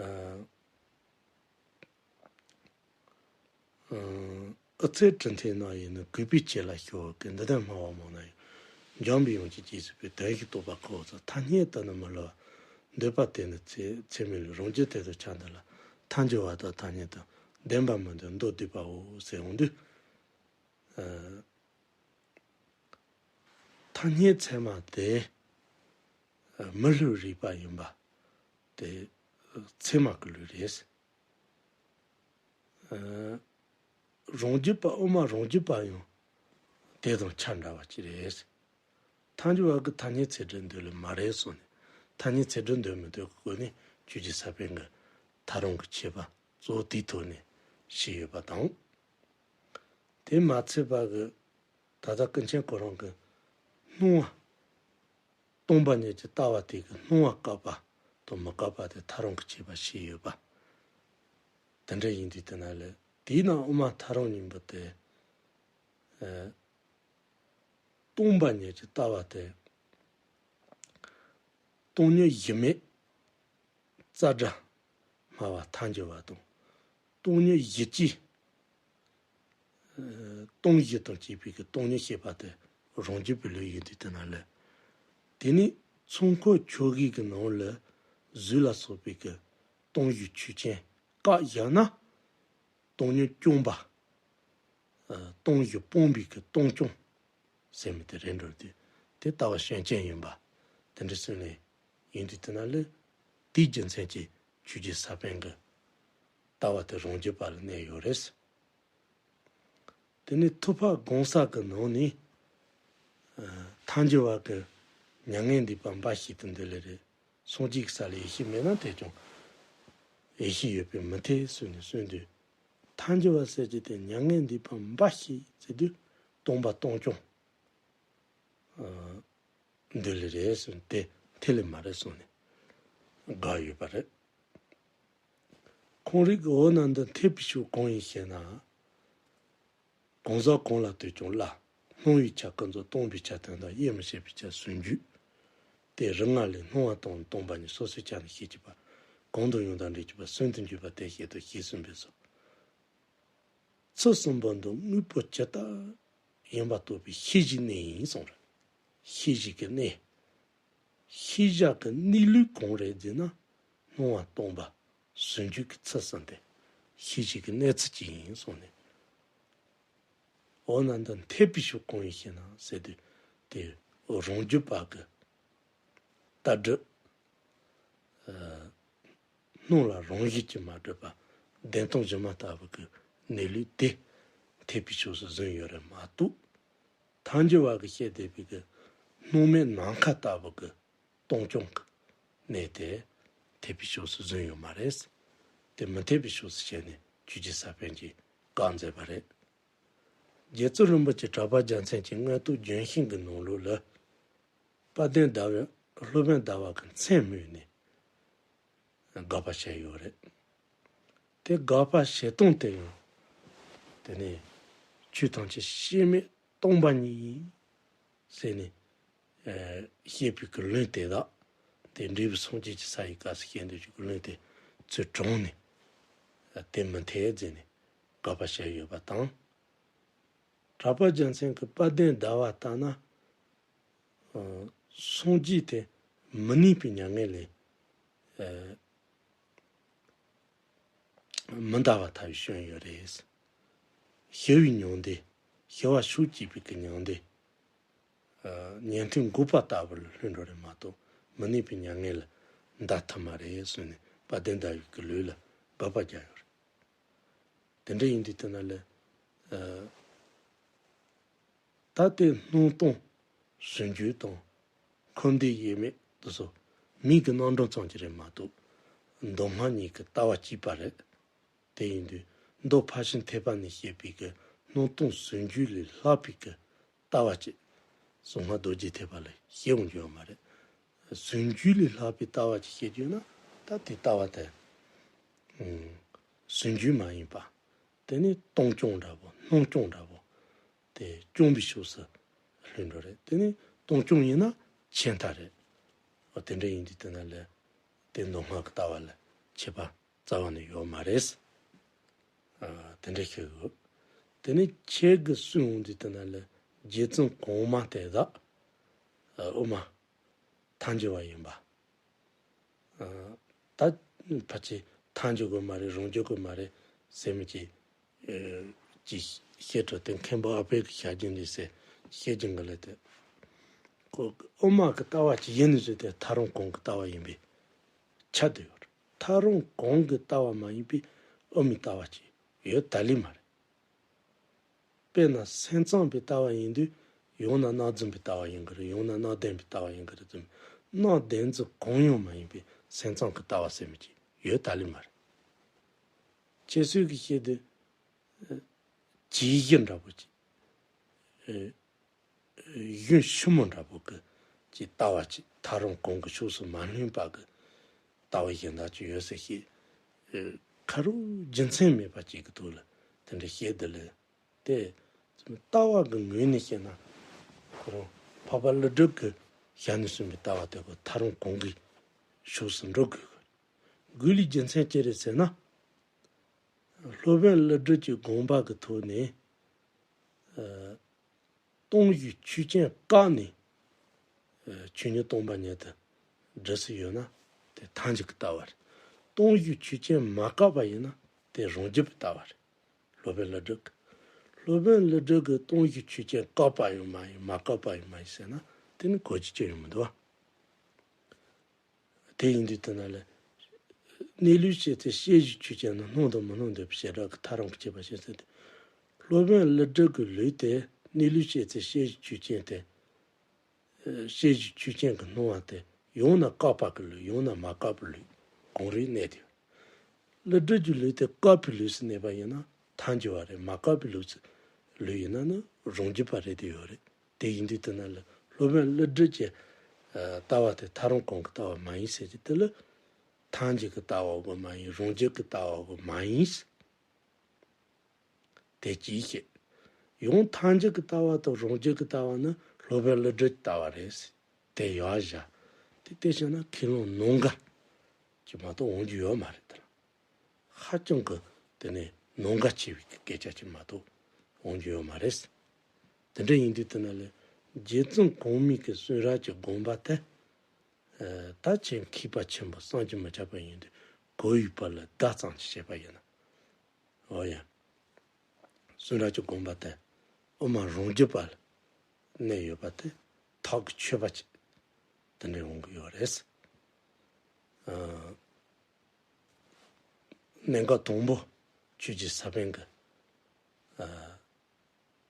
ཨ། ཨ། ཨུ་ཚུགས་གྲུབ་མཐའི་ནང་ཡིན་ནི། གུས་པས་ཁྱེད་ལ་ཞུ་བ་ཀུན། འདི་ལྟར་སྨྲ་བ་མང་ན་ཡང་། འཇམ་པའི་དབྱངས་ཀྱིས་ཇི་སྲིད་པའི། དོན་ཞིག་རྟོགས་པ་ཁོ་བོ་ཚོ། ཐ་སྙད་དུ་ནི་མི་སླུ་བ། འདོད་པ་དེ་ནི་ཚད་ཚད་མེད་ལུས། རང་རྒྱུད་དེ་དང་ཆ་འདྲ་ལ། ཐལ་འགྱུར་བ་དང་ཐ་སྙད་དུ། བདེན་པར་མི་འདོད་མདོར་བསྡུས་པའོ་ཟེར་འོང་དུས། ཨ། ཐ་སྙད་ཚད་མ་དེ་མི་སླུ་བའི་རིག་པ་ཡིན་པ་དེ་ཚད་མ་གི་ལུགས་རེད། ཨ། རང་རྒྱུད་པ། དབུ་མ་རང་རྒྱུད་པ་ཡང་དེ་དང་ཆ་འདྲ་བ་ཅིག་རེད། ཐལ་འགྱུར་བ་གིས་ཐ་སྙད་ཚད་སྒྲར་འདོད་ལེ་མ་རེད་གསུངས་ནས། ཐ་སྙད་ཚད་སྒྲར་འདོད་མི་འདོད་ཀྱི་སྒོ་ནས་ཆོས་རྗེ་ས་པཎ་གྱིས་ཐལ་རང་གི་ཁྱད་པར་གཙོ་བོ་དེའི་ཐོག་ནས་བཤད་ཡོད་པ་དང་། དེ་མ་ཚད་པ་གི། ད་ལྟ་ཀུན་མཁྱེན་གོ་རམས་ཀྱིས་སྣང་བ། སྟོང་པ་ཉིད་ཀྱི་ལྟ་བ་དེ་གི་སྣང་བ་བཀག་པ་དང་མི་བཀག་པ་དེ་ཐལ་རང་གི་ཁྱད་པར་བཤད་ཡོད་པ། དེ་འདྲ་ཡིན་དུས་དེ་ན་ལས། དེས་ན་དབུ་མ་ཐལ་རང་གཉིས་པོ་དེ། ཨ། སྟོང་པ་ཉིད་ཀྱི་ལྟ་བ་དེ། སྟོང་ཉིད་གཞི་མེད་རྩ་བྲལ་སྨྲ་བ་ཐལ་འགྱུར་བ་དང་། སྟོང་ཉིད་གཞི་གཅིག། ཨ། སྟོང་བཞི་དང་བཅས་པའི་གི་སྟོང་ཉིད་བཤད་པ་དེ་རང་རྒྱུད་པའི་ལུགས་ཡིན་དུས་དེ་ན་ལས། དེ་ནི་ཚོགས་འཁོར་ཆོས་དབྱིངས་ཀྱི་ནང་ལ་གཟུགས་ལ་སོགས་པའི་གི་སྟོང་བཞི་ཆོས་ཅན་བཀག་བཞག་ན། སྟོང་ཉིད་སྐྱོང་བ། ཨ། སྟོང་བཞི་སྤོང་བའི་གི་སྟོང་སྐྱོང་ཟེར་མི་དེ་རེད་འགྲོ་དུས། དེ་ལྟ་བ་སྐྱོན་ཅན་ཡིན་པ་དེ་འདྲ་གསུངས་ནས་ཡིན་དུས་དེ་ན་ལས། དེའི་རྒྱུ་མཚན་གྱིས་ཆོས་རྗེ་ས་པཎ་གྱི་ལྟ་བ་དེ་རང་རྒྱུད་པ་ལ་གནས་ཡོད་རེད། དེ་ནས་ཐུབ་པ་གོང་ས་གི་ནང་ནས། ཨ། ཐལ་འགྱུར་བ་གིས་མྱ་ངན་འདས་པ་འབའ་ཞིག་ཏུ་འདོད་ལེ་རེད། སངས་རྒྱས་ཀྱི་ས་ལ་ཡེ་ཤེས་མེད་ན་དེ་ཀྱང་ཡེ་ཤེས་ཡོད་པས་མི་འཐད་གསུངས་ནས་གསུངས་དུས། ཐལ་འགྱུར་བ་ཟེར་གྱི་དེ་མྱ་ངན་འདས་པ་འབའ་ཞིག་ཟེར་དུས་སྟོང་པ་སྟོང་སྐྱོང་། ཨ། འདོད་ལེ་རེད་གསུངས། དེ་འཐད་ལེ་མ་རེད་གསུངས་ནས་དགག་ཡོད་པ་རེད། ཁོང་རང་གིས་འོ་ན་འདི་འཐད་པའི་ཕྱོགས་གང་ཡིན་ཞེ་ན། གང་ཟག་གང་ལ་ལྟོས་ཀྱང་སླ། སྣང་བའི་ཆ་ཀུན་རྫོབ། སྟོང་པའི་ཆ་དོན་དམ། དབྱེ་མི་ཕྱེད་པའི་ཆ་ཟུང་འཇུག་སྟེ། རིགས་ལྔ་ལས་སྣང་བ་དང་སྟོང་པ་ཉིད། སོ་སོའི་ཆ་ནི་ཤེས་བྱེད་པ། གང་དང་ཡང་དག་འབྲེལ་གྱུར་པ། གསུམ་དུ་འཇུག་པ་དེ་བཤད་དོ་ཞེས་གསུངས་པས་སོ། ཚུལ་གསུམ་པོ་འདི་དངོས་པོ་ཇི་ལྟ་ཡིན་པ་རྟོགས་པའི་ཤེས་བྱའི་གནས་ཡིན་གསུངས་རེད། ཤེས་བྱེད་ཀྱི་གནས། ཤེས་བྱ་གི་གནས་ལུགས་གང་རེད་ཟེར་ན། སྣང་བ་སྟོང་པ་ཟུང་འཇུག་གི་ཚུལ་གསུམ་དེ་ཤེས་བྱེད་ཀྱི་གནས་ཚུལ་གཅིག་ཡིན་གསུངས་ནས། འོ་ན་འདི་འཐད་པའི་ཕྱོགས་གང་ཡིན་ཞེ་ན་ཟེར་དུས། དེ་རང་རྒྱུད་པ་གི་ལྟ་གྲུབ། ཨ། སྣང་ལ་རང་བཞིན་གྱིས་མ་གྲུབ་པ་བདེན་སྟོང་སྒྱུ་མ་ལྟ་བུ་གི་གནས་ལུགས་དེ་འཐད་པའི་ཕྱོགས་སུ་བཟུང་ཡོད་རེད་མ་གཏོགས། ཐལ་འགྱུར་བ་གིས་བཤད་བསྡད་པའི་གི་སྣང་མེད་ནམ་མཁའ་ལྟ་བུ་གི་སྟོང་སྐྱོང་གི་གནས་དེ་འཐད་པའི་ཕྱོགས་སུ་བཟུང་ཡོད་མ་རེད། དེ་མི་འཐད་པའི་ཕྱོགས་སུ་བྱས་ནས་ཆོས་རྗེ་ས་པཎ་གྱིས་བཀག་མཛད་པ་རེད། རྗེ་བཙུན་རིན་པོ་ཆེ་གྲགས་པ་རྒྱལ་མཚན་གྱི་མངོན་རྟོགས་ལྗོན་ཤིང་གི་ནང་ལོགས་ལ། དཔལ་ལྡན་ཟླ་བའི། སློབ་དཔོན་ཟླ་བ་གི་མཚན་སྨོས་ནས་དགག་པ་བྱས་ཡོད་རེད། དེ་དགག་པ་བྱེད་སྟངས་དེ་ཡང་། དེ་ནས་ཆོས་ཐམས་ཅད་ཤེས་མེད་སྟོང་པ་ཉིད་ཡིན་ཟེར་ནས། ཨ། བཤད་པའི་གི་ལུང་དེ་དག་དེ་འབྲས་བུ་སངས་རྒྱས་ཀྱི་ས་ཡི་སྐབས་སུ་བཤད་འདོད་ཀྱི་ལུང་དེ་ཚུར་དྲངས་ནས། ཨ། དེ་མི་འཐད་ཟེར་ནས་དགག་པ་བྱས་ཡོད་པ་དང་། གྲགས་པ་རྒྱལ་མཚན་གྱིས་དཔལ་ལྡན་ཟླ་བ་ལྟར་ན། ཨ། སངས་རྒྱས་དེ་མི་གནས་པའི་མྱ་ངན་ལས། ཨ། མི་འདའ་བར་ཐལ་བའི་སྐྱོན་ཡོད་རེད། ཞི་བའི་མྱང་འདས། ཞི་བ་ཕྱོགས་གཅིག་པའི་གི་མྱང་འདས། ཉན་ཐོས་འགོག་པ་ལྟ་བུ་ལ་ལྷུང་འགྲོ་རེད་མ་གཏོགས། མི་གནས་པའི་མྱ་ངན་ལ་འདའ་ཐུབ་མ་རེད་ཟེར་ནས་དཔལ་ལྡན་ཟླ་བའི་གི་ལུགས་ལ་དགག་པ་རྒྱག་ཡོད་རེད། དེ་འདྲ་ཡིན་དུས་དེ་ན་ལས། ད་ལྟའི་སྣང་སྟོང་ཟུང་འཇུག་དང་འཁོར་འདས་དབྱེར་མེད་དེ་ཚོ་མིང་གི་རྣམ་གྲངས་ཙམ་གྱིས་རེད་མ་གཏོགས། མདོ་སྔགས་གཉིས་ཀྱི་ལྟ་བ་གཅིག་པ་རེད། དེ་ཡིན་དུས་མདོ་ཕར་ཕྱིན་ཐེག་པ་ནས་བཤད་པའི་གི་སྣང་སྟོང་ཟུང་འཇུག་ལས་ལྷག་པའི་གི་ལྟ་བ་ཅིག་གཟུངས་སྔགས་རྡོ་རྗེ་ཐེག་པ་ལ་བཤད་འོང་རྒྱུ་ཡོད་མ་རེད། ཟུང་འཇུག་ལས་ལྷག་པའི་ལྟ་བ་ཅིག་བཤད་རྒྱུ་ན། ད་དེ་ལྟ་བ་དེ་ཟུང་འཇུག་མ་ཡིན་པ། དེ་ནི་སྟོང་སྐྱོང་འདྲ་པོ། སྣང་སྐྱོང་འདྲ་པོ། དེ་སྐྱོང་བའི་ཕྱོགས་སུ་ལྷུང་འགྲོ་རེད། དེ་ནི་སྟོང་སྐྱོང་ཡིན་ན་ཆད་མཐའ་རེད། འོ་དེ་འདྲ་ཡིན་དུས་དེ་ན་ལས་དེ་མདོ་སྔགས་ཀྱི་ལྟ་བ་ལ་ཁྱད་པར་རྩ་བ་ནས་ཡོད་མ་རེད། ཨ། དེ་འདྲ་ཤེས་དགོས། དེ་ནས་ཁྱེད་ཀྱིས་གསུངས་འོང་དུས་དེ་ན་ལས་རྗེ་བཙུན་གོང་མ་དེ་དག་ཨ། དབུ་མ་ཐལ་འགྱུར་བ་ཡིན་པ། ཨ། ད་ཕལ་ཆེར་ཐལ་འགྱུར་གི་མ་རེད། རང་རྒྱུད་གི་མ་རེད་ཟེར་མི་ཅིག་ཨ། ཅིག་བཤད་འགྲོ་དེ། མཁན་པོ་ཨ་པད་ཀྱི་ཞལ་རྒྱུན་ལས་ཟེར་བཤད་རྒྱུན་གི་ལས་དེ། ཁོ་དབུ་མ་གི་ལྟ་བ་ཅིག་ཡིན་ནི་ཟེར་དེ་ཐལ་རང་གོང་གི་ལྟ་བ་ཡིན་པས་ཁྱབ་བསྡད་ཡོད་རེད། ཐལ་རང་གོང་གི་ལྟ་བ་མ་ཡིན་པའི་དབུ་མའི་ལྟ་བ་ཅིག་ཡོད་ད་ལི་མ་རེད། དཔེར་ན་སེམས་ཙམ་པའི་ལྟ་བ་ཡིན་དུས་ཡང་ན་སྣང་རྫུན་པའི་ལྟ་བ་ཡིན་གྱི་རེད། ཡང་ན་སྣང་ལྡན་པའི་ལྟ་བ་ཡིན་གྱི་རེད་དམ། སྣང་ལྡན་ཚོ་གང་ཡང་མ་ཡིན་པའི་སེམས་ཙམ་གྱི་ལྟ་བ་ཟེར་མི་ཅིག་ཡོད་ད་ལི་མ་རེད། ཁྱེད་ཚོས་ཀྱི་བཤད་དུས་ཇི་བཞིན་འདྲ་པོ་ཅིག་ཨ། གཞུང་ཞིབ་མོ་འདྲ་པོ་གི་ཅིག་ལྟ་བ་ཅིག་ཐལ་རང་གོང་གི་ཕྱོགས་སུ་མ་ལྷུང་བ་གི་ལྟ་བ་གཞན་དག་ཅིག་ཡོད་ཟེར་བཤད། ཨ། ཁ་རུ་རྒྱུ་མཚན་མེད་པ་ཅིག་གི་ཐོག་ལ་དེ་འདྲ་བཤད་དེ་ལས། དེ་ལྟ་བ་གི་ངོས་ནས་བཤད་ན་ཁོ་རང་འཕགས་པ་ཀླུ་སྒྲུབ་ཀྱི་ཞལ་ནས་གསུངས་པའི་ལྟ་བ་དེ་ཁོ་ཐལ་རང་གོང་གི་ཕྱོགས་སུ་འགྲོ་དགོས། དགོས་ལུགས་རྒྱུ་མཚན་ཅི་རེད་ཟེར་ན། སློབ་དཔོན་ཀླུ་སྒྲུབ་ཀྱི་དགོངས་པ་གི་ཐོག་ནས། ཨ། སྟོང་གཞི་ཆོས་ཅན་བཀག་ནས། ཨ། ཆོས་ཉིད་སྟོང་པ་ཉིད་དུ་སྒྲུབ་སྲོལ་ཡོད་ན་དེ་ཐལ་འགྱུར་གྱི་ལྟ་བ་རེད། སྟོང་གཞི་ཆོས་ཅན་མ་བཀག་པ་ཡིན་ན་དེ་རང་རྒྱུད་པའི་ལྟ་བ་རེད། སློབ་དཔོན་ཀླུ་སྒྲུབ་ཀྱི། སློབ་དཔོན་ཀླུ་སྒྲུབ་ཀྱི་སྟོང་གཞི་ཆོས་ཅན་བཀག་པ་ཡང་མ་ཡིན། མ་བཀག་པ་ཡང་མ་ཡིན་ཟེར་ན་དེ་ནི་གོ་རྒྱུ་ཅི་ཡང་མི་འདུག་བ། དེ་ཡིན་དུས་དེ་ན་ལས། གནས་ལུགས་ཤེས་ཚེ་ཤེས་བཞིན་ཆོས་ཅན་ནི། སྣང་དང་མི་སྣང་འདོད་པའི་བྱེ་བྲག་གི། ཐལ་རང་གི་ཁྱད་པར་ཤེས་ཚེ་དེ། སློབ་དཔོན་ཀླུ་སྒྲུབ་ཀྱི་ལུགས་དེ་གནས་ལུགས་ཤེས་ཚེ་ཤེས་བཞིན་ཆོས་ཅན་དེ། ཨ། ཤེས་བཞིན་ཆོས་ཅན་གྱི་སྣང་བ་དེ་ཡང་ན་བཀག་པ་གི་ལུགས། ཡང་ན་མ་བཀག་པའི་ལུགས་གང་རུང་གནས་དེ། ཀླུ་སྒྲུབ་ཀྱི་ལུགས་དེ་བཀག་པའི་ལུགས་སུ་གནས་པ་ཡིན་ན་ཐལ་འགྱུར་བ་རེད། མ་བཀག་པའི་ལུགས་སུ་ལུགས་ཡིན་ན་ནི་རང་རྒྱུད་པ་རེད་དེ་ཡོད་རེད། དེ་ཡིན་དུས་དེ་ན་ལ་སློབ་དཔོན་ཀླུ་སྒྲུབ་ཀྱི་ཨ་ལྟ་བ་དེ་ཐལ་རང་གོང་གི་ལྟ་བ་མ་ཡིན་ཟེར་གྱི་དེ་ལ་ཐལ་འགྱུར་གྱི་ལྟ་བ་གི་མ་ཡིན། རང་རྒྱུད་ཀྱི་ལྟ་བ་གི་མ་ཡིན། དེ་གཅིག་བཤད། ཡང་ཐལ་འགྱུར་གྱི་ལྟ་བ་དང་རང་རྒྱུད་ཀྱི་ལྟ་བ་ནི་སློབ་དཔོན་ཀླུ་སྒྲུབ་ཀྱི་ལྟ་བ་རེད། དེ་ཡར་བཞག་དེ་བལྟས་བྱས་ན་ཁས་བླངས་ནང་འགལ་གྱི་མ་གཏོགས་འོང་རྒྱུ་ཡོད་མ་རེད་དེ་ལ། ཧ་ཅང་གི་དེ་ནས་ནང་འགལ་ཆེ་བའི་སྐད་ཆ་ཅིག་མ་གཏོགས་འོང་རྒྱུ་ཡོད་མ་རེད། དེ་འདྲ་ཡིན་དུས་དེ་ན་ལས་རྗེ་བཙུན་གོང་མའི་གི་གསུང་རབ་ཀྱི་དགོངས་པ་དེ། ཨ། ད་ཁྱེད་མཁས་པ་ཆེན་པོ་བསམ་གྱིས་མི་ཁྱབ་པ་ཡིན་དུས་གོ་བའི་བར་ལ་བརྡ་ཙམ་ཅིག་བྱས་པ་ཡིན་ན། འོ་ཡ། གསུང་རབ་ཀྱི་དགོངས་པ་དེ་དབུ་མ་རང་རྒྱུད་པ་ལ་གནས་ཡོད་པ་དེ་ཐག་གི་ཆོད་པ་ཅིག་དེ་འདྲ་འོང་གི་ཡོད་རེད། ཨ། གནད་འགག་དང་པོ་ཆོས་རྗེ་ས་པཎ་གྱི་ཨ་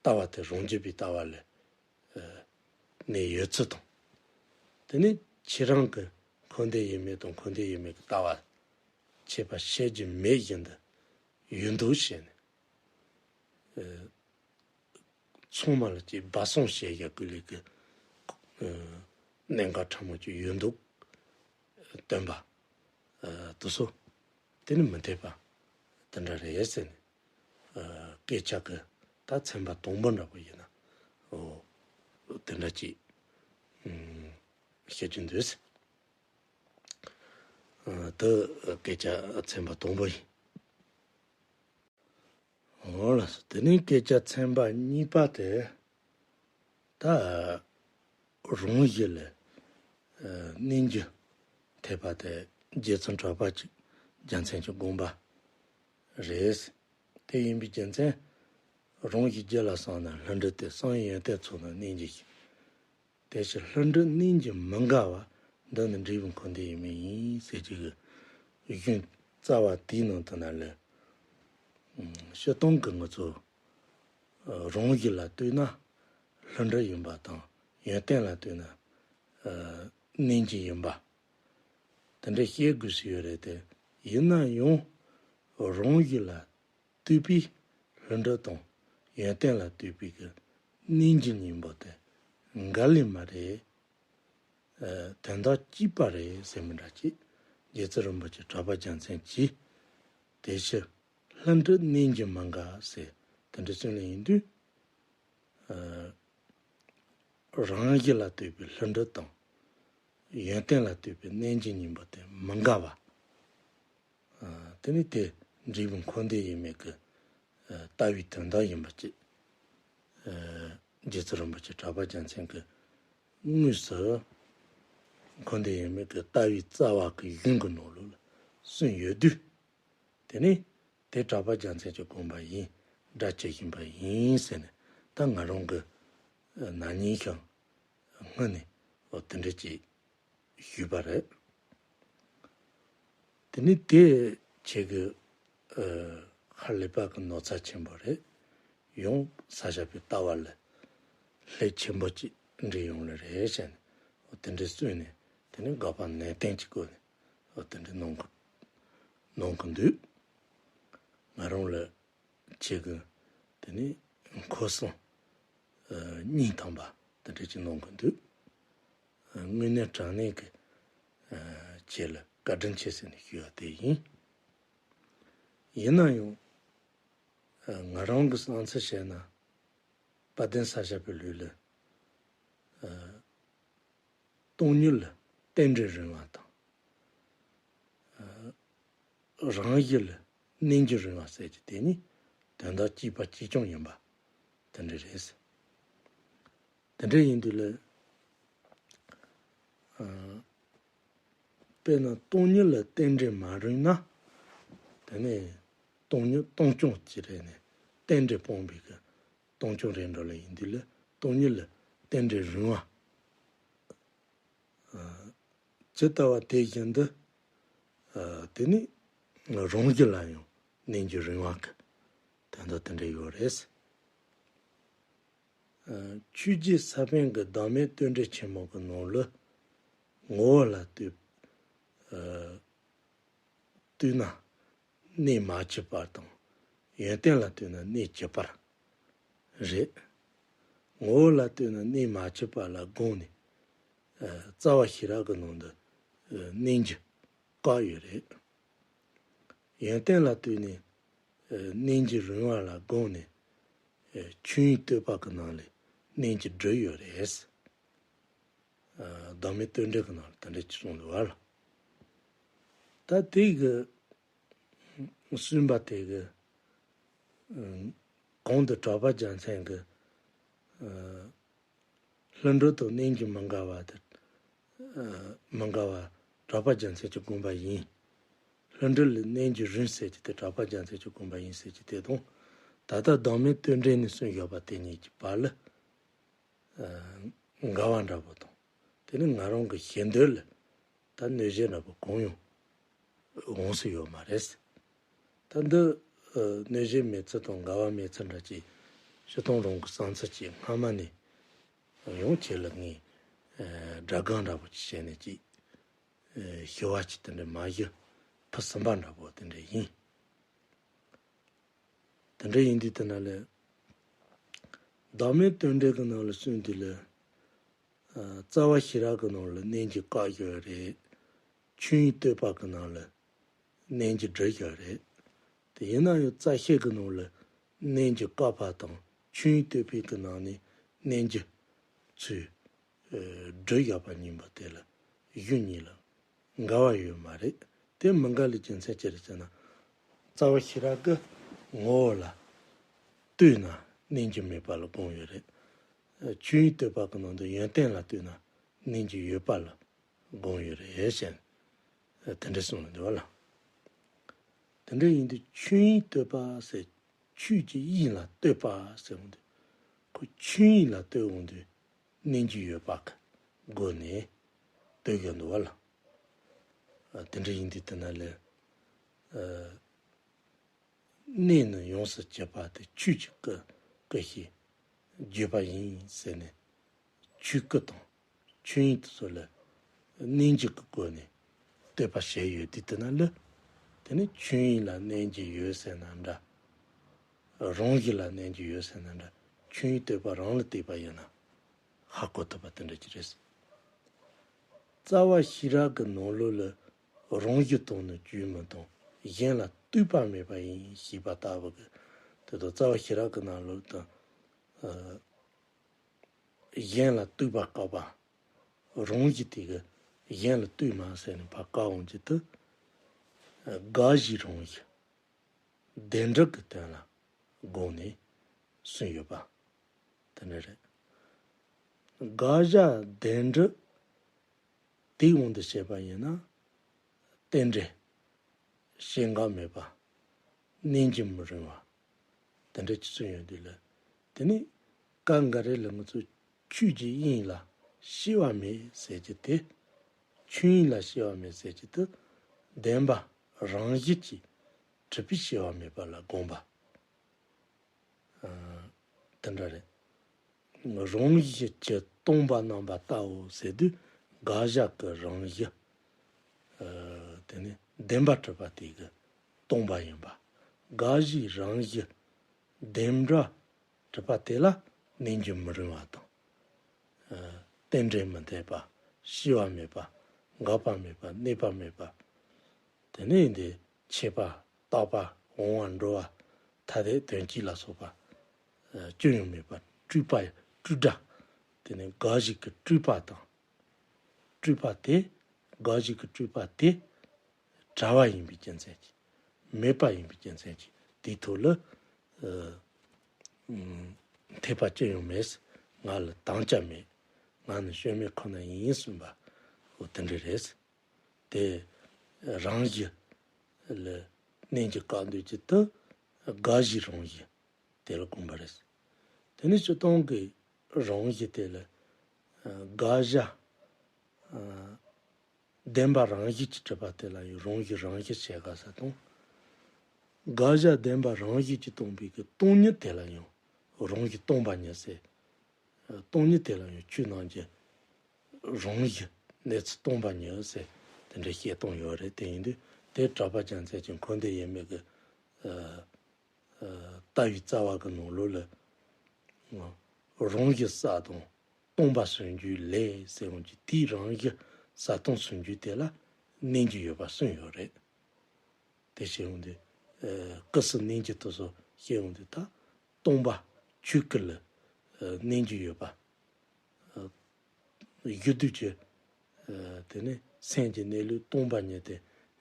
ལྟ་བ་དེ་རང་རྒྱུད་པའི་ལྟ་བ་ལ་ཨ་གནས་ཡོད་ཚུལ་དང་། དེ་ནས་ཁྱེད་རང་གི་འཁོར་འདས་དབྱེར་མེད་དང་འཁོར་འདས་དབྱེར་མེད་ཀྱི་ལྟ་བ་ཁྱད་པར་བཤད་རྒྱུ་མེད་བཞིན་དུ་ཡོད་འདུག་བཤད་ནས། ཨ། ཚང་མ་ལ་ཅིག་སྦ་གསང་བྱེད་ཡག་གི་ལས་ཀྱི་ཨ་གནད་འགག་ཕྲ་མོ་ཅིག་ཡོད་འདུག་སྟོན་པ་ཨ་དེ་ཚོ་དེ་ནི་མི་འཐད་པ་དེ་འདྲ་རེད་ཟེར་ནས། ཨ། སྐད་ཆ་གི་ད་ཚན་པ་དང་པོ་འདྲ་པོ་ཡིན་ན། འོ། དེ་འདྲ་ཅིག་ཨ། བཤད་རྒྱུ་འདུག་ཟེར། ཨ། དེ་སྐད་ཆ་ཚན་པ་དང་པོ་ཡིན། འོ་ལགས་སོ། དེ་ནས་སྐད་ཆ་ཚན་པ་གཉིས་པ་དེ། ད་རང་གཞི་ལ་ཨ་གནས་འགྱུ་ཐེག་པ་དེ་རྗེ་བཙུན་གྲགས་པ་གི་རྒྱལ་མཚན་གྱི་དགོངས་པ་རེད། དེ་ཡིན་པའི་རྒྱུ་མཚན། རང་གཞི་རྒྱུད་ལ་བསམ་ན་ལྷུན་གྲུབ་སྟེ། བསམ་ཡས་ཡོན་ཏན་ཚོགས་རྣམས་གནས་འགྱུ་ཞིང་། དེ་ཕྱིར་ལྷུན་གྲུབ་གནས་འགྱུར་མི་འགལ་བ། འདི་ནི་འབྲས་བུ་འཁོར་འདས་ཡིན་མིན་ཡིན་ཟེར་གྱི་གཞུང་རྩ་བ་དེའི་ནང་དུ་ན་ལས། སྤྱིར་བཏང་གི་ང་ཚོ་རང་བཞིན་ལ་ལྟོས་ན་ལྷུན་གྲུབ་ཡིན་པ་དང་། ཡོན་ཏན་ལ་ལྟོས་ན་གནས་འགྱུར་ཡིན་པ། དེ་འདྲ་བཤད་དགོས་སུ་ཡོད་རེད་དེ། ཡིན་ན་ཡང་རང་བཞིན་ལ་ལྟོས་པའི་ལྷུན་གྲུབ་དང་ཡོན་ཏན་ལ་ལྟོས་པའི་གི་གནས་འགྱུར་གཉིས་པོ་དེ་འགལ་ལེ་མ་རེད། དོན་དག་གཅིག་པ་རེད་ཟེར་མི་འདྲ་ཅིག་རྗེ་བཙུན་རིན་པོ་ཆེ་གྲགས་པ་རྒྱལ་མཚན་གྱིས། དེ་ཕྱིར་ལྷུན་གྲུབ་གནས་འགྱུར་མི་འགལ་ཟེར་དེ་འདྲ་གསུངས་ལེ་ཡིན་དུས། རང་བཞིན་ལ་ལྟོས་པའི་ལྷུན་གྲུབ་དང་། ཡོན་ཏན་ལ་ལྟོས་པའི་གནས་འགྱུར་གཉིས་པོ་དེ་མི་འགལ་བ། དེ་ནི་དེ་འབྲས་བུ་འཁོར་འདས་ཡིན་མིན་གྱི་ལྟ་བའི་དོན་དག་ཡིན་པ་ཅིག་རྗེ་བཙུན་རིན་པོ་ཆེ་གྲགས་པ་རྒྱལ་མཚན་གྱིས་དངོས་སུ་འཁོར་འདས་ཡིན་མིན་གྱི་ལྟ་བའི་རྩ་བ་གི་གཞུང་གི་ནང་ལོགས་ལ་གསུངས་ཡོད་དུས། དེ་ནི་དེ་གྲགས་པ་རྒྱལ་མཚན་གྱི་དགོངས་པ་ཡིན། སྒྲ་ཇི་བཞིན་པ་ཡིན་ཟེར་ནས། ད་ང་རང་གི་ནག་ཉེས་ཤིང་སྔོན་ནས་འོ་དེ་འདྲ་ཅིག་ཞུས་པ་རེད། དེ་ནི་དེ་ཁྱེད་ཀྱི་ཧ་ལས་པ་གི་ནོར་རྩ་ཆེན་པོ་རེད། ཡང་ས་སྐྱ་པའི་ལྟ་བ་ལ་ལྷད་ཆེན་པོ་ཅིག་འདྲེས་ཡོང་ལེ་རེད་ཟེར་ནས། འོ་དེ་འདྲ་གསུངས་ནས། དེ་ནི་དགག་པ་ནན་ཏན་གྱི་སྒོ་ནས་འོ་དེ་འདྲ་གནང་གི་གནང་གི་འདུག་ང་རང་ལ་ཁྱེད་ཀྱི་དེ་ནི་འཁོར་གསུམ་སྙིང་ཐག་པ་དེ་འདྲ་ཅིག་གནང་གི་འདུག་དངོས་གནས་དྲང་གནས་ཀྱི་ཁྱེད་ལ་བཀའ་དྲིན་ཆེ་ཟེར་ནས་ཞུ་བ་དེ་ཡིན། ཡིན་ན་ཡང་ང་རང་གི་བསམ་ཚུལ་བཤད་ན། དཔལ་ལྡན་ས་སྐྱ་པའི་ལུགས་ལ་སྟོང་ཉིད་ལ་རྟེན་འབྲེལ་རིང་བ་དང་། རང་བཞིན་ལ་གནས་འགྱུར་རིང་བ་ཟེར་གྱི་དེ་གཉིས་དོན་དག་གཅིག་པ་གཅིག་རྐྱང་ཡིན་པ་དེ་འདྲ་རེད། དེ་འདྲ་ཡིན་དུས་ལ། དཔེར་ན་སྟོང་ཉིད་ལ་རྟེན་འབྲེལ་མ་རིང་ན། དེ་ནས་སྟོང་ཉིད་སྟོང་རྐྱང་གཅིག་རེད་ནས་རྟེན་འབྲེལ་སྤངས་པའི་གི་སྟོང་རྐྱང་རེད་འགྲོ་ལེ་ཡིན་དུས་ལ། སྟོང་ཉིད་ལ་རྟེན་འབྲེལ་རིང་བ། ཇི་ལྟ་བ་དེ་བཞིན་དུ། དེ་ནི་རང་བཞིན་ལ་ཡང་གནས་འགྱུར་རིང་བ་གི་དོན་དག་དེ་འདྲ་ཡོད་རེད། ཆོས་རྗེ་ས་པཎ་གྱི་བདག་མེད་རྟེན་འབྲེལ་ཆེན་མོ་གི་ནང་ལ། ངོ་བོ་ལ་ལྟོས། ལྟོས་ན་གནས་མ་བཅུ་པ་དང་། ཡོན་ཏན་ལ་ལྟོས་ན་གནས་བཅུ་པ་རེད། ངོ་བོ་ལ་ལྟོས་ན་གནས་མ་བཅུ་པ་ལ་དགོངས་ནས། རྩ་བ་ཤེས་རབ་ཀྱི་ནང་དུ་གནས་འགྱུར་བཀག་ཡོད་རེད། ཡོན་ཏན་ལ་ལྟོས་ནས་གནས་འགྱུར་རིང་བ་ལ་དགོངས་ནས། ཆོས་དབྱིངས་བསྟོད་པ་གི་ནང་ལས་གནས་འགྱུར་བསྒྲུབས་ཡོད་རེད། བདག་མེད་རྟེན་འབྲེལ་གྱི་ནང་ལ་དེ་འདྲ་ཅིག་གསུངས་འདུག་བ་ལ། ད་དེ་གི་གསུངས་པ་དེ་གི་གོང་དུ་གྲགས་པ་རྒྱལ་མཚན་གྱི་ལྷུན་གྲུབ་དང་གནས་འགྱུར་མི་འགལ་བ་དེ། མི་འགལ་བ་གྲགས་པ་རྒྱལ་མཚན་གྱི་དགོངས་པ་ཡིན། ལྷུན་གྲུབ་ལ་གནས་འགྱུར་རིང་ཟེར་གྱི་དེ་གྲགས་པ་རྒྱལ་མཚན་གྱི་དགོངས་པ་ཡིན་ཟེར་གྱི་དེ་དང་། ད་ལྟ་བདག་མེད་རྟེན་འབྲེལ་ནས་གསུངས་ཡོད་པ་དེ་གཉིས་ཀྱི་བར་ལ་འགལ་བ་འདྲ་པོ་དང་། དེ་ནི་ང་རང་གི་ཞེ་འདོད་ལ་ད་གནོད་གཞི་འདྲ་པོ་གང་ཡང་འོང་སྲིད་ཡོད་མ་རེད། ད་འདི་གནོད་གཞི་མེད་ཚུལ་དང་འགལ་བ་མེད་ཚུལ་འདྲ་ཅིག་སྤྱིར་བཏང་རང་གི་བསམ་ཚུལ་ཅིག་སྔ་མ་ནས་ཡང་ཁྱེད་ལ་ངས་སྒྲ་སྒང་འདྲ་པོ་ཅིག་བྱས་ནས་ཅིག་ཞུ་བ་ཅིག་དེ་འདྲ་མ་ཞུ་ཕུ་སུམ་པ་འདྲ་པོ་དེ་འདྲ་ཡིན། དེ་འདྲ་ཡིན་དུས་དེ་ན་ལས། བདག་མེད་རྟེན་འབྲེལ་གྱི་ནང་ལ་གསུངས་དུས་ལས། རྩ་བ་ཤེས་རབ་ཀྱི་ནང་ལ་གནས་འགྱུར་བཀག་ཡོད་རེད། ཆོས་དབྱིངས་བསྟོད་པ་གི་ནང་ལ་གནས་འགྱུར་བསྒྲུབས་ཡོད་རེད། དེ་ཡིན་ན་ཡང་རྩ་ཤེ་གི་ནང་ལ་གནས་འགྱུར་བཀག་པ་དང་ཆོས་དབྱིངས་བསྟོད་པའི་གི་ནང་ནས་གནས་འགྱུར་ཚུར་བསྒྲུབས་ཡོད་པ་གཉིས་པོ་དེ་ལ་གཞུང་གཉིས་ལ་འགལ་བ་ཡོད་མ་རེད། དེ་མི་འགལ་ལའི་རྒྱུ་མཚན་ཅི་རེད་ཟེར་ན། རྩ་བ་ཤེས་རབ་ཀྱི་ངོ་བོ་ལ་ལྟོས་ན་གནས་འགྱུར་མེད་པ་ལ་དགོངས་ཡོད་རེད། ཆོས་དབྱིངས་བསྟོད་པ་གི་ནང་དུ་ཡོན་ཏན་ལ་ལྟོས་ན་གནས་འགྱུར་ཡོད་པ་ལ་དགོངས་ཡོད་རེད་ཟེར། དེ་འདྲ་གསུངས་འདུག་བ་ལ། དེ་འདྲ་ཡིན་དུས་ཆོས་དབྱིངས་བསྟོད་པ་ཟེར། ཆོས་ཀྱི་དབྱིངས་ལ་ལྟོས་པ་ཟེར་འོང་དུས། ཁོ་ཆོས་དབྱིངས་ལ་ལྟོས་འོང་དུས་གནས་འགྱུར་ཡོད་པ་གི་ སྒོ་ནས་སྟོན་གྱི་འདུག་བ་ལ། ཨ། དེ་འདྲ་ཡིན་དུས་དེ་ན་ལས། ཨ། གནས་ནི་ཡོངས་སུ་གྱུར་པ་དེ་ཆོས་ཀྱི་སྐུ་སྐུ་ཞེས་བརྗོད་པ་ཡིན་ཟེར་ནས། ཆོས་སྐུ་དང་ཆོས་དབྱིངས་དེ་ཚོ་ལ་གནས་འགྱུ་གི་སྒོ་ནས་བསྟོད་པ་བྱས་ཡོད་དུས་དེ་ན་ལ། དེ་ནི་ཆོས་དབྱིངས་ལ་གནས་འགྱུ་ཡོད་ཟེར་ན་འདྲ། རང་བཞིན་ལ་གནས་འགྱུ་ཡོད་ཟེར་ན་འདྲ། ཆོས་དབྱིངས་བསྟོད་པ་རང་ལ་བལྟས་པ་ཡིན་ན་ཧ་གོ་ཐུབ་པ་དེ་འདྲ་ཅིག་རེད། རྩ་བ་ཤེས་རབ་ཀྱི་ནང་ལོགས་ལ་རང་བཞིན་དང་ནི་བཅོས་མིན་དང་གཞན་ལ་ལྟོས་པ་མེད་པ་ཡིན་ཞེས་པ་ལྟ་བུ་གི། དེ་དང་རྩ་བ་ཤེས་རབ་ཀྱི་ནང་ལོགས་དང་། ཨ། གཞན་ལ་ལྟོས་པ་བཀག་པ། རང་བཞིན་དེ་གི་གཞན་ལ་ལྟོས་མ་ཟེར་ནས་ཕར་བཀག་འོང་གྱི་དུ། དགག་གཞིའི་རང་བཞིན་བདེན་གྲུབ་ཀྱི་དོན་ལ་དགོངས་ནས་གསུངས་ཡོད་པ་དེ་འདྲ་རེད། དགག་བཞག་བདེན་གྲུབ་དེའི་དབང་དུ་བྱས་པ་ཡིན་ན། རྟེན་འབྲེལ་སྐྱེ་འགག་མེད་པ། གནས་འགྱུ་མི་རུང་བ། དེ་འདྲ་ཅིག་གསུངས་ཡོད་དུས་ལ། དེ་ནི་སྐབས་འགའ་རེ་ལ་ང་ཚོ་ཆོས་ཀྱི་དབྱིངས་ལ་སྐྱེ་བ་མེད་ཟེར་གྱི་དེ། ཆོས་དབྱིངས་ལ་སྐྱེ་བ་མེད་ཟེར་གྱི་དེ། བདེན་པ་རང་བཞིན་གྱིས་གྲུབ་པའི་སྐྱེ་བ་མེད་པ་ལ་དགོངས་པ། ཨ། དེ་འདྲ་རེད། རང་བཞིན་གྱིས་སྟོང་པ་རྣམ་པར་བལྟའོ་ཟེར་དུས། དགག་བཞག་གི་རང་བཞིན། ཨ། དེ་ནི་བདེན་པ་གྲུབ་པ་དེ་གི་སྟོང་པ་ཡིན་པ། དགག་གཞིའི་རང་བཞིན་བདེན་པ་གྲུབ་པ་དེ་ལ་གནས་འགྱུ་མི་རུང་བ་དང་། ཨ། རྟེན་འབྲེལ་མི་འཐད་པ། སྐྱེ་བ་མེད་པ། འགག་པ་མེད་པ། གནས་པ་མེད་པ། དེ་ནས་འདི་ཆད་པ། རྟག་པ། འོང་བ། འགྲོ་བ། ཐ་དད་དོན་གཅིག་ལ་སོགས་པ། ཨ། སྐྱོན་ཡང་མེད་པ། སྤྲོས་པ། སྤྲོས་བྲལ། དེ་ནས་དགག་གཞི་གི་སྤྲོས་པ་དང་། སྤྲོས་པ་དེ། དགག་གཞི་གི་སྤྲོས་པ་དེ་བྲལ་བ་ཡིན་པའི་རྒྱུ་མཚན་གྱིས། མེད་པ་ཡིན་པའི་རྒྱུ་མཚན་གྱིས་དེའི་ཐོག་ལ། ཨ། ཨུམ། འཐད་པ་ཅི་ཡང་མེད། ང་ལ་དམ་བཅའ་མེད། ང་ནི་བཅོས་མིན་ཁོ་ན་ཡིན་གསུངས་པ། འོ་དེ་འདྲ་རེད། དེ་རང་བཞིན་ལ་གནས་འགྱུ་བཀག་འདོད་ཀྱི་དུ། དགག་གཞིའི་རང་བཞིན་དེ་ལ་དགོངས་པ་རེད། དེ་ནི་སྤྱིར་བཏང་གི་རང་བཞིན་དེ་ལ། ཨ། དགག་བཞག་ཨ། བདེན་པ་རང་བཞིན་གྱིས་གྲུབ་པ་དེ་ལ་ཡང་རང་བཞིན་རང་བཞིན་བྱེད་དགོས་ས་དང་། དགག་བཞག་བདེན་པ་རང་བཞིན་གྱིས་སྟོང་པའི་གི་སྟོང་ཉིད་དེ་ལ་ཡང་རང་བཞིན་སྟོང་པ་ཉིད་ཟེར། སྟོང་ཉིད་དེ་ལ་ཡང་ཆོས་རྣམས་ཀྱི་རང་བཞིན་གནས་ཚུལ་སྟོང་པ་ཉིད་ཟེར། དེ་འདྲའི་བཤད་སྟངས་ཡོད་རེད། དེ་ཡིན་དུས་དེ་གྲགས་པ་རྒྱལ་མཚན་གྱི་འཁོར་འདས་དབྱེར་མེད་ཀྱི། ཨ། ཨ། ལྟ་བའི་རྩ་བ་གི་ནང་ལོགས་ལ། རང་བཞིན་གསལ་དང་སྟོང་པ་ཟུང་འཇུག་ལས་ཟེར་འོང་གི། དེའི་རང་བཞིན་གསལ་སྟོང་ཟུང་འཇུག་དེ་ལ་གནས་འགྱུ་ཡོད་པ་གསུངས་ཡོད་རེད། དེ་བཤད་འོང་དུས། ཨ། སྐུ་གསུམ་གནས་འགྱུ་དེ་ཚོ་བཤད་འོང་དུས། ད་སྟོང་པ་ཆོས་སྐུ་ལ། ཨ། གནས་འགྱུ་ཡོད་པ། ཨ། རྒྱུ་དུས་ཀྱི། ཨ། དེ་ནི་སེམས་ཀྱི་གནས་ལུགས་སྟོང་པ་ཉིད་དེ་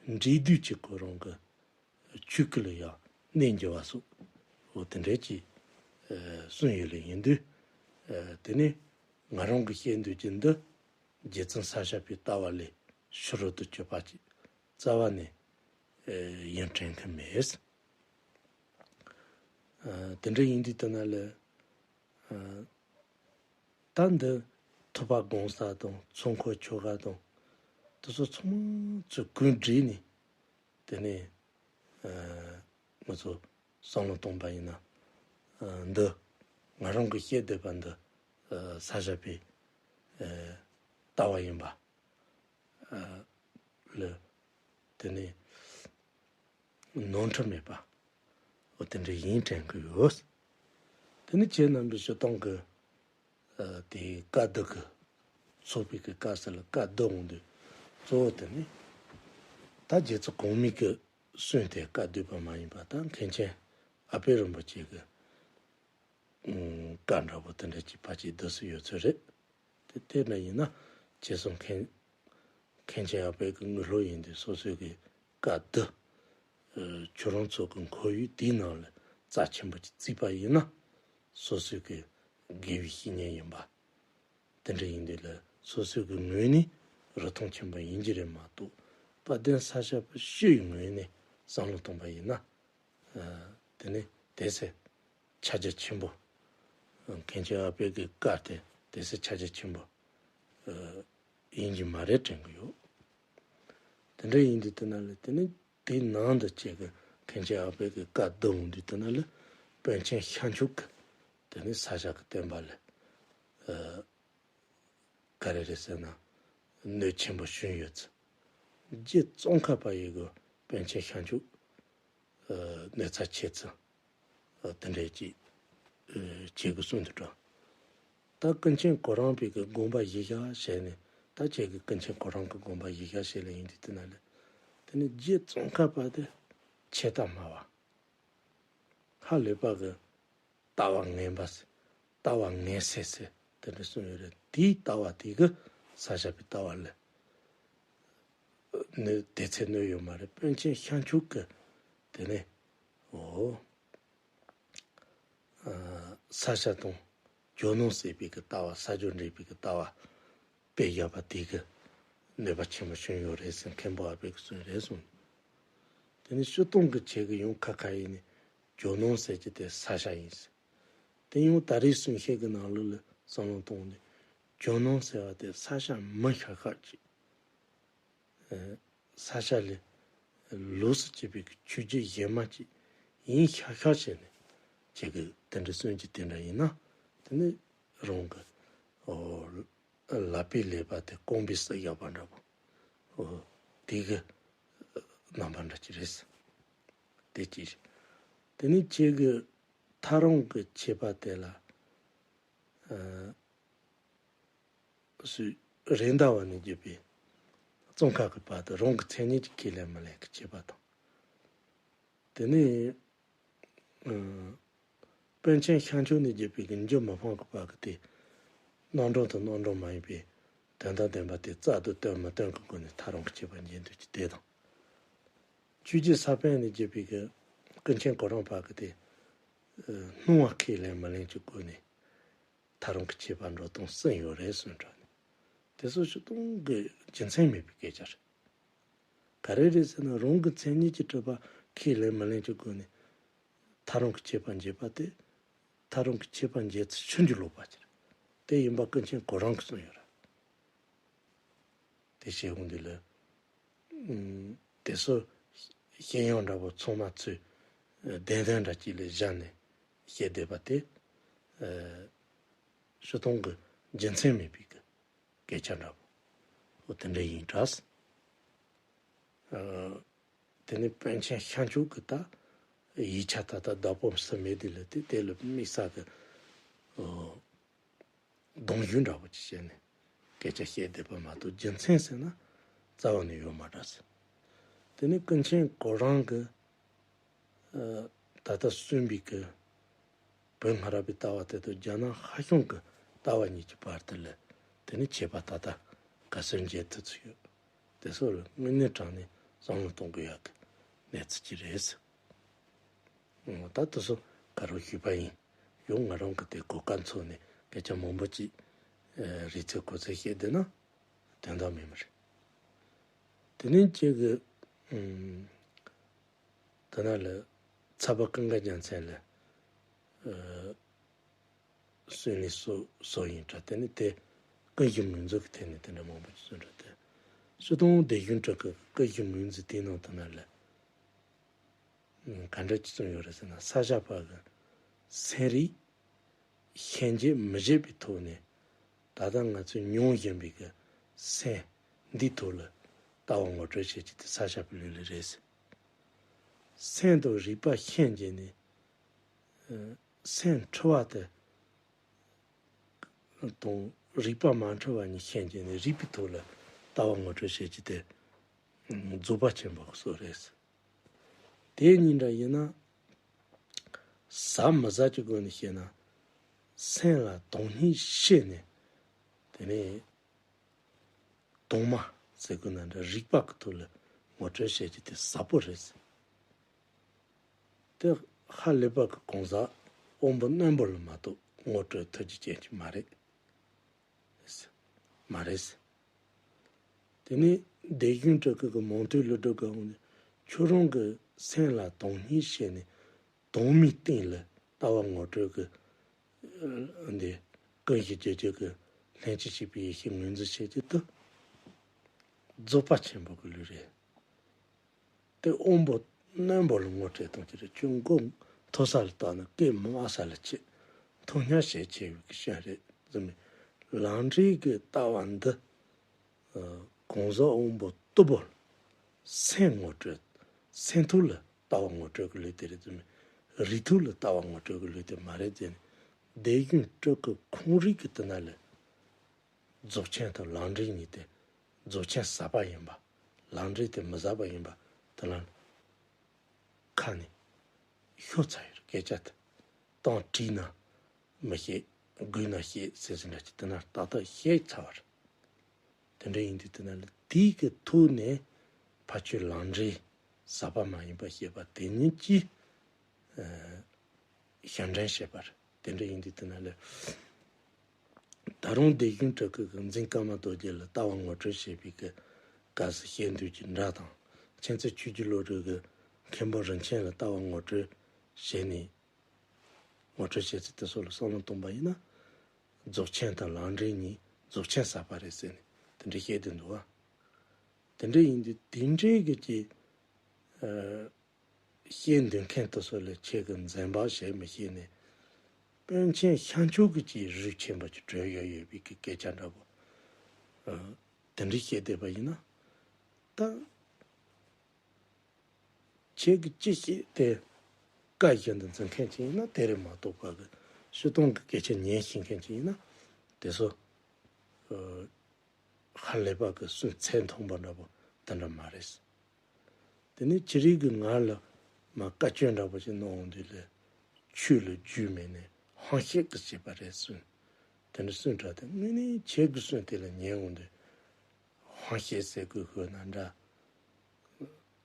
འབྲས་དུས་ཀྱི་ཁོ་རང་གི་ཆོས་སྐུ་ལ་ཡང་གནས་འགྱུ་བ་སོགས། འོ་དེ་འདྲ་ཅིག་ཨ། གསུངས་ཡོད་ལེ་ཡིན་དུས། ཨ། དེ་ནི་ང་རང་གི་བཤད་འདོད་ཀྱི་འདི། རྗེ་བཙུན་ས་སྐྱ་པའི་ལྟ་བ་ལས་ཕྱི་རོལ་དུ་གྱུར་པ་ཅིག་རྩ་བ་ནས། ཨ། ཡིན་དྲན་གི་མེད། ཨ། དེ་འདྲ་ཡིན་དུས་དེ་ན་ལ། ཨ། ད་འདི་ཐུབ་པ་སྒོམ་ས་དང་ཚོགས་འཁོར་ཆོ་ག་དང་དེ་ཚོ་ཚང་མ་ཚུར་གུན་བསྒྲིལ་ནས། དེ་ནས། ཨ། ང་ཚོ་བསམ་བློ་གཏོང་པ་ཡིན་ན། ཨ། འདི་ང་རང་གི་བཤད་བསྡད་པ་འདི། ཨ། ས་སྐྱ་པའི། ཨ། ལྟ་བ་ཡིན་པ། ཨ། ལ། དེ་ནས་ནོར་འཁྲུལ་མེད་པ། འོ་དེ་འདྲ་ཡིན་དྲན་གི་ཡོད། དེ་ནི་ཁྱེད་རྣམ་པའི་སྤྱིར་བཏང་གི། ཨ། དེ་བཀའ་བསྡུ་གི། ཚོགས་པའི་གི་བཀའ་ཟེར་ལ་བཀའ་བསྡུ་འོང་དུས། གཙོ་བོ་དེ་ནི་ད་རྗེ་བཙུན་གོང་མའི་གི་གསུང་དེ་བཀའ་བསྡུས་པ་མ་ཡིན་པ། ད་མཁན་ཆེན་ཨ་པད་རིན་པོ་ཆེ་གི། ཨུམ། བཀའ་འདྲ་པོ་དེ་འདྲ་ཅིག་ཕལ་ཆེར་བསྡུ་སྲོལ་ཡོད་ཚོད་རེད། དེ་དེ་འདྲ་ཡིན་ན། ཁྱེད་ཚོ་མཁན་མཁན་ཆེན་ཨ་པད་ཀྱི་དངོས་སློབ་ཡིན་དུས། སོ་སོའི་གི་བཀའ་བསྡུ། ཨ། ཁྱོད་རང་ཚོ་གི་ཁོར་ཡུག་དེའི་ནང་ལ་རྩ་ཆེན་པོ་ཅིག་བརྩིས་པ་ཡིན་ན། སོ་སོའི་གི་དགེ་བའི་བཤེས་གཉེན་ཡིན་པ། དེ་འདྲ་ཡིན་དུས་ལ་སོ་སོའི་གི་ངོས་ནས་རིན་ཐང་ཆེན་པོ་ཡིན་གྱི་རེད་མ་གཏོགས། དཔལ་ལྡན་ས་སྐྱ་པ་སྤྱི་ཡི་ངོས་ནས་བསམ་བློ་གཏོང་པ་ཡིན་ན། ཨ། དེ་ནི་དེ་ཚེ་ཕྱག་རྒྱ་ཆེན་པོ། མཁན་ཆེན་ཨ་པད་ཀྱི་བཀའ་དེ་དེ་ཚེ་ཕྱག་རྒྱ་ཆེན་པོ། ཡིན་གྱི་མ་རེད་དྲན་གྱི་ཡོད། དེ་འདྲ་ཡིན་དུས་དེ་ན་ལ་དེ་ནི་དེའི་ནང་དུ་བྱེད་ཀྱི་མཁན་ཆེན་ཨ་པད་ཀྱི་བཀའ་བསྡུ་འོང་དུས་དེ་ན་ལ་པཎ་ཆེན་ཤཱཀྱ་མཆོག་གི་དེ་ནི་ས་སྐྱ་གི་བསྟན་པ་ལ་ག་རེ་རེད་ཟེར་ན་གནོད་ཆེན་པོ་བྱུང་ཡོད་ཚུལ། རྗེ་ཙོང་ཁ་པ་ཡི་གི་པཎ་ཆེན་ཤཱཀྱ་མཆོག་གནོད་འཚེ་ཆེ་ཚུལ། དེ་འདྲའི་ཅིག་བྱེད་དགོས་གསུངས་འདུག་ད། ད་ཀུན་མཁྱེན་གོ་རམས་པའི་གི་དགོངས་པ་གཞི་བཞག་བྱས་ནས། ད་ཁྱེད་ཀྱི་ཀུན་མཁྱེན་གོ་རམས་ཀྱི་དགོངས་པ་གཞི་བཞག་བྱས་ལ་ཡིན་དུས་དེ་ན་ལ། དེ་ནི་རྗེ་ཙོང་ཁ་པ་དེ་ཆད་ལྟ་སྨྲ་བ། ཧ་ལས་པ་གི་ལྟ་བ་ངན་པ་ཟེར། ལྟ་བ་ངན་སེལ་ཟེར་དེ་འདྲ་གསུངས་ཡོད་རེད། དེའི་ལྟ་བ་དེ་གི་ས་སྐྱ་པའི་ལྟ་བ་ལ་གནོད་དེ་ཚེ་གནོད་ཡོད་མ་རེད། པཎ་ཆེན་ཤཱཀྱ་མཆོག་གི་དེ་ནས་འོ། ས་སྐྱ་དང་ཇོ་ནང་ཟེར་བའི་གི་ལྟ་བ། ས་ཇོ་འདྲེས་པའི་གི་ལྟ་བ་སྤེལ་བཞག་པ་དེ་གི་གནོད་པ་ཆེན་པོ་བྱུང་ཡོད་རེད་ཟེར་མཁན་པོ་ཨ་པད་ཀྱིས་གསུངས་རེད་གསུངས། དེ་ནི་སྤྱིར་བཏང་གི་ཆེད་ཀྱི་ཡང་ཁ་ཁ་ཡིན་ནི་ཇོ་ནང་ཟེར་གྱི་དེ་ས་སྐྱ་ཡིན་ཟེར། དེ་ཡང་ད་རེས་གསུང་བཤད་ཀྱི་ནང་ལོགས་ལ་བསམ་བློ་གཏོང་ནས་ཇོ་ནང་ཟེར་བ་དེ་ས་སྐྱ་མིན་ཤག་ཤག་ཅིག་ས་སྐྱ་ལས་ལོགས་སུ་གྱེས་པའི་ཆོས་བརྒྱུད་གཞན་མ་ཅིག་ཡིན་ཤག་ཤག་བྱས་ནས་ཁྱེད་ཀྱིས་དེ་འདྲ་གསུང་རྒྱུ་དེ་འདྲ་ཡིན་ན། དེ་ནི་རང་གི་ཨོ་ལག་པའི་ཀླད་པ་དེ་རྐང་པས་བསྲེགས་བཞག་པ་འདྲ་པོ། ཨོ་དེ་གི་རྣམ་པ་འདྲ་ཅིག་རེད། དེ་གཅིག་རེད། དེ་ནི་ཁྱེད་ཀྱི་ཐག་རིང་གི་ཁྱད་པར་དེ་ལ། ཨ། སུ་རེད་མདའ་བ་ནས་བརྒྱུད་པའི་ཙོང་ཁ་གི་བར་དུ་རང་གི་མཚན་ཉིད་ཀྱི་ཁས་ལེན་མི་ལེན་གྱི་ཁྱད་པར་དང་། དེ་ནས་ཨ་པཎ་ཆེན་ཤཱཀྱ་མཆོག་ནས་བརྒྱུད་པའི་གི་འཇུ་མི་ཕམ་གྱི་བར་གྱི་དེ་རྣམ་གྲངས་དང་རྣམ་གྲངས་མ་ཡིན་པའི་དོན་དམ་བདེན་པ་དེ་རྩལ་དུ་བཏོན་མི་བཏོན་གྱི་སྒོ་ནས་ཐག་རིང་གི་ཁྱད་པར་འབྱེད་འདོད་ཀྱི་དེ་དང་། ཆོས་རྗེ་ས་པཎ་ནས་བརྒྱུད་པའི་གི་ཀུན་མཁྱེན་གོ་རམས་བར་གྱི་དེ་སྣང་བ་ཁས་ལེན་མི་ལེན་གྱི་སྒོ་ནས། ཐག་རིང་གི་ཁྱད་པར་འགྲོ་སྟངས་གསུངས་ཡོད་རེད་གསུངས་དྲགས་ནས། དེ་ཚོ་སྤྱིར་བཏང་གི་རྒྱུ་མཚན་མེད་པའི་སྐད་ཆ་རེད། ག་རེ་རེད་ཟེར་ན་རང་གི་མཚན་ཉིད་ཀྱི་གྲུབ་པ་ཁས་ལེན་མི་ལེན་གྱི་སྒོ་ནས་ཐག་རིང་གི་ཁྱད་པར་འབྱེད་པ་དེ། ཐག་རིང་གི་ཁྱད་པར་འབྱེད་ཚུལ་ཕྱིན་ཅི་ལོག་པ་ཅིག་རེད། དེ་ཡིན་པ་ཀུན་མཁྱེན་གོ་རམས་ཀྱིས་གསུངས་ཡོད་རེད། དེ་བྱས་འོང་དུས་ལ། ཨུམ། དེ་ཚོ་ཤེས་ཡོན་འདྲ་པོ་ཚང་མ་ཚུར་བདེན་དོན་འདྲ་གཅིག་ལ་བཞག་ནས་བཤད་བསྡད་པ་དེ། ཨ། སྤྱིར་བཏང་གི་རྒྱུ་མཚན་མེད་པའི་གི་སྐད་ཆ་འདྲ་པོ་འོ་དེ་འདྲ་ཡིན་དྲགས། ཨ། དེ་ནས་པཎ་ཆེན་ཤཱཀྱ་མཆོག་གི་ད་ཡིག་ཆ་ད་ལྟ་བདག་པོ་སུ་མེད་དེ་ལ་དེ་དེ་ལ་དམིགས་བསལ་གི་ཨོ། གདུང་ཞུགས་འདྲ་པོ་ཅིག་བྱས་ནས་སྐད་ཆ་བཤད་བསྡད་པ་མ་གཏོགས་རྒྱུ་མཚན་ཟེར་ན་རྩ་བ་ནས་ཡོད་མ་རེད་ཟེར། དེ་ནས་ཀུན་མཁྱེན་གོ་རམས་ཀྱིས་ཨ་ད་ལྟ་གསུངས་པའི་གི་བོད་སྔ་རབས་པའི་ལྟ་བ་དེ་དང་རྒྱ་ནག་ཧྭ་ཤང་གི་ལྟ་བ་གཉིས་ཀྱི་བར་དུ་ལ་དེ་ནས་ཁྱད་པར་ད་ལྟ་ག་ཚོད་འབྱེད་ཐུབ་ཚུལ་ཡོད། དེ་ཚོ་ལ་དངོས་གནས་དྲང་ནས་བསམ་བློ་གཏོང་དགོས་ཡག་གི་གནས་ཚུལ་ཅིག་རེད་ཟེར། ད་དེ་ཚོ་ག་རེ་ཞུས་པ་ཡིན། ཡང་ང་རང་གི་དེ་གོ་སྐབས་འཚོལ་ནས་སྐད་ཆ་མང་པོ་ཅིག་ཨ་རེ་ཚེ་གོ་ཚེ་བཤད་བསྡད་ན་དོན་དག་མེད་མ་རེད། དེ་ནས་ཁྱེད་ཀྱི་ཨུམ། དེ་ན་ལ་ཚ་བ་ཀུན་དགའ་རྒྱལ་མཚན་ལ་ཨ་གསུང་ནས་སོ་སོ་ཡིན་དྲགས། དེ་ནས་དེ་ཀུན་གཞི་མིང་མཛོད་ཀྱི་ཐད་ནས་དེ་འདྲ་མང་པོ་ཅིག་གསུངས་དྲགས་ཏེ། སྤྱིར་བཏང་སྡེ་གཞུང་དྲུག་གི་ཀུན་གཞི་མིང་མཛོད་དེའི་ནང་དུ་ན་ལ་ག་འདྲ་ཅིག་གསུངས་ཡོད་རེད་ཟེར་ན། ས་སྐྱ་པ་གི་སེམས་རིག་ཤན་འབྱེད་མི་བྱེད་པའི་ཐོག་ནས་ད་ལྟ་ང་ཚོས་མྱོང་བཞིན་པའི་གི་སེམས་འདིའི་ཐོག་ལ་ལྟ་བ་ངོ་སྤྲོད་བྱེད་རྒྱུ་དེ་ས་སྐྱ་པའི་ལུགས་ལ་རེད་ཟེར། སེམས་དང་རིག་པ་ཤན་འབྱེད་ནས་སེམས་འཁྲུལ་བ་དེ་དང་རིག་པ་མ་འཁྲུལ་བ་གཉིས་ཤན་འབྱེད་ནས་རིག་པའི་ཐོག་ལ་ལྟ་བ་ངོ་སྤྲོད་བྱེད་རྒྱུ་དེ་རྫོགས་པ་ཆེན་པོ་གི་སྲོལ་རེད། དེ་གཉིས་འདྲ་ཡིན་ན་ཟབ་མི་ཟབ་ཀྱི་སྒོ་ནས་བཤད་ན་སེམས་ལ་དོན་གཉིས་ཕྱེ་ནས་དེ་ནས། དྭངས་མ་ཟེར་དགོས་ན་འདྲ་རིག་པ་གི་ཐོག་ལ་ངོ་སྤྲོད་བྱེད་རྒྱུ་དེ་ཟབ་པོ་རེད། དེ་ཧ་ལས་པ་གི་གང་ཟག་དབང་པོ་རྣོན་པོ་ལ་མ་གཏོགས་ངོ་སྤྲོད་ཐུབ་རྒྱུ་ཅན་ཅིག་མ་རེད། མ་རེད། དེ་ནས་སྡེ་གཞུང་དྲུག་གི་མང་ཐོས་ལོ་དྲུག་གི་འོག་ནས་ཁྱོད་རང་གི་སེམས་ལ་དོན་གཉིས་བཤད་ནས། དོན་མིན་སྟེང་ལ་ལྟ་བ་ངོ་སྤྲོད་ཀྱི་འདི་ཀུན་གཞི་བསྒྱུར་བཅོས་ཀྱི་ ལྷན་ཅིག་སྐྱེས་པའི་ཡེ་ཤེས་ངོས་འཛིན་བྱེད་ཀྱི་དུ། རྫོགས་པ་ཆེན་པོ་གི་ལུས་རེད། དེ་དབང་པོ་རྣོན་པོ་ལ་ངོ་སྤྲད་གཏོང་གི་རེད། ཁྱོད་མགོ་མཐོ་ས་ལ་བཏང་ན་སྐད་མང་ས་ལ་ཆེ། མཐོ་སྙོམས་བྱེད་ཆེ་བའི་གི་ཤ་རེད་ཟེར་མི། ལམ་འབྲས་ཀྱི་ལྟ་བ་འདི། ཨ། གང་ཟག་དབང་པོ་རྟུལ་པོ་ལ་སེམས་ངོ་སྤྲོད། སེམས་ཐོག་ལ་ལྟ་བ་ངོ་སྤྲོད་ཀྱི་ལུས་དེ་རེད་ཟེར་མི། རིགས་ཐོག་ལ་ལྟ་བ་ངོ་སྤྲོད་ཀྱི་ལུས་དེ་མ་རེད་ཟེར་ནས། སྡེ་གཞུང་སྤྲུལ་སྐུ་ཁོང་རིག་གི་དེ་ན་ལས། རྫོགས་ཆེན་དང་ལམ་འབྲས་གཉིས་དེ། རྫོགས་ཆེན་ཟབ་པ་ཡིན་པ། ལམ་འབྲས་དེ་མི་ཟབ་པ་ཡིན་པ་དེ་ལ་ཁ་ནས་ཤོད་ཚར་ཡོད་རེད། སྐད་ཆ་དེ་གཏམ་བྲིས་ན་མི་ཤེས། བསྒུགས་ན་ཤེས་ཟེར་ཟིན་འདྲ་ཅིག་དེ་ན་ཏག་ཏག་བཤད་ཚར་བ་རེད། དེ་འདྲ་ཡིན་དུས་དེ་ན་ལ་དེའི་གི་ཐོག་ནས་ཕ་ཆོས་ལམ་འབྲས་ཟབ་པ་མ་ཡིན་པ་བཤད་པ་དེ་ཉིད་ཀྱིས། ཨ། ཞབས་འདྲེན་བྱེད་པར། དེ་འདྲ་ཡིན་དུས་དེ་ན་ལས། ད་རུང་སྡེ་གཞུང་སྤྲུལ་སྐུ་གིས་འཛིན་བཀའ་མ་རྡོ་རྗེ་ལ་ལྟ་བ་ངོ་སྤྲོད་བྱེད་པའི་གི་སྐབས་སུ་བཤད་འདོད་ཀྱི་འདྲ་དང་། མཁྱེན་བརྩེ་ཆོས་ཀྱི་བློ་གྲོས་ཀྱིས་མཁན་པོ་རིན་ཆེན་ལ་ལྟ་བ་ངོ་སྤྲོད་བྱས་ནས། ངོ་སྤྲོད་བྱེད་ཚུལ་དེ་སོགས་ལ་བསམ་བློ་གཏོང་པ་ཡིན་ན། རྫོགས་ཆེན་དང་ལམ་འབྲས་གཉིས་རྫོགས་ཆེན་ཟབ་པ་རེད་ཟེར་ནས་དེ་འདྲ་བཤད་དེ་འདུག་བ། དེ་འདྲ་ཡིན་དུས་དེ་འདྲའི་གི་ཅིག་ཨ། བཤད་འདོད་མཁན་དེ་ཚོ་ལ་ཁྱེད་ཀྱིས་འཛེམ་བག་བྱས་མི་ཤེས་ནས། དཔོན་ཆེན་ཤར་ཕྱོགས་ཀྱི་ཅིག་རིགས་ཆེན་པོ་ཅིག་གྲོལ་ཡོད་ཡོད་པའི་གི་སྐད་ཆ་འདྲ་པོ། ཨ། དེ་འདྲ་བཤད་བསྡད་པ་ཡིན་ན། ད་ཁྱེད་ཀྱིས་ཅི་བཤད་དེ་བཀའ་བཞིན་དུ་འཛིན་མཁན་ཅིག་ཡིན་ན་དེ་རེད་མ་གཏོགས། ཕ་གི་སྤྱིར་བཏང་གི་སྐད་ཆ་ཉན་ཤེས་མཁན་ཅིག་ཡིན་ན་དེ་ཚོ། ཨ། ཧ་ལས་པ་གི་སུན་ཚད་མཐོན་པོ་འདྲ་པོ་དེ་འདྲ་མ་རེད། དེ་ནས་ཅི་རིགས་ཀྱིས་ང་ལ་མ་བཀའ་བཀྱོན་འདྲ་པོ་ཞིག་གནང་འོང་དུས་ལས། ཆོས་ལ་རྒྱུས་མེད་ནས་ཧམ་བཤད་ཀྱི་བྱས་པ་རེད་གསུངས། དེ་འདྲ་གསུངས་དྲགས་ཏེ། དངོས་གནས་ཁྱེད་ཀྱིས་གསུངས་དེ་ལ་ཉན་འོང་དུས། ཧམ་བཤད་ཟེར་དགོས་དགོས་ན་འདྲ།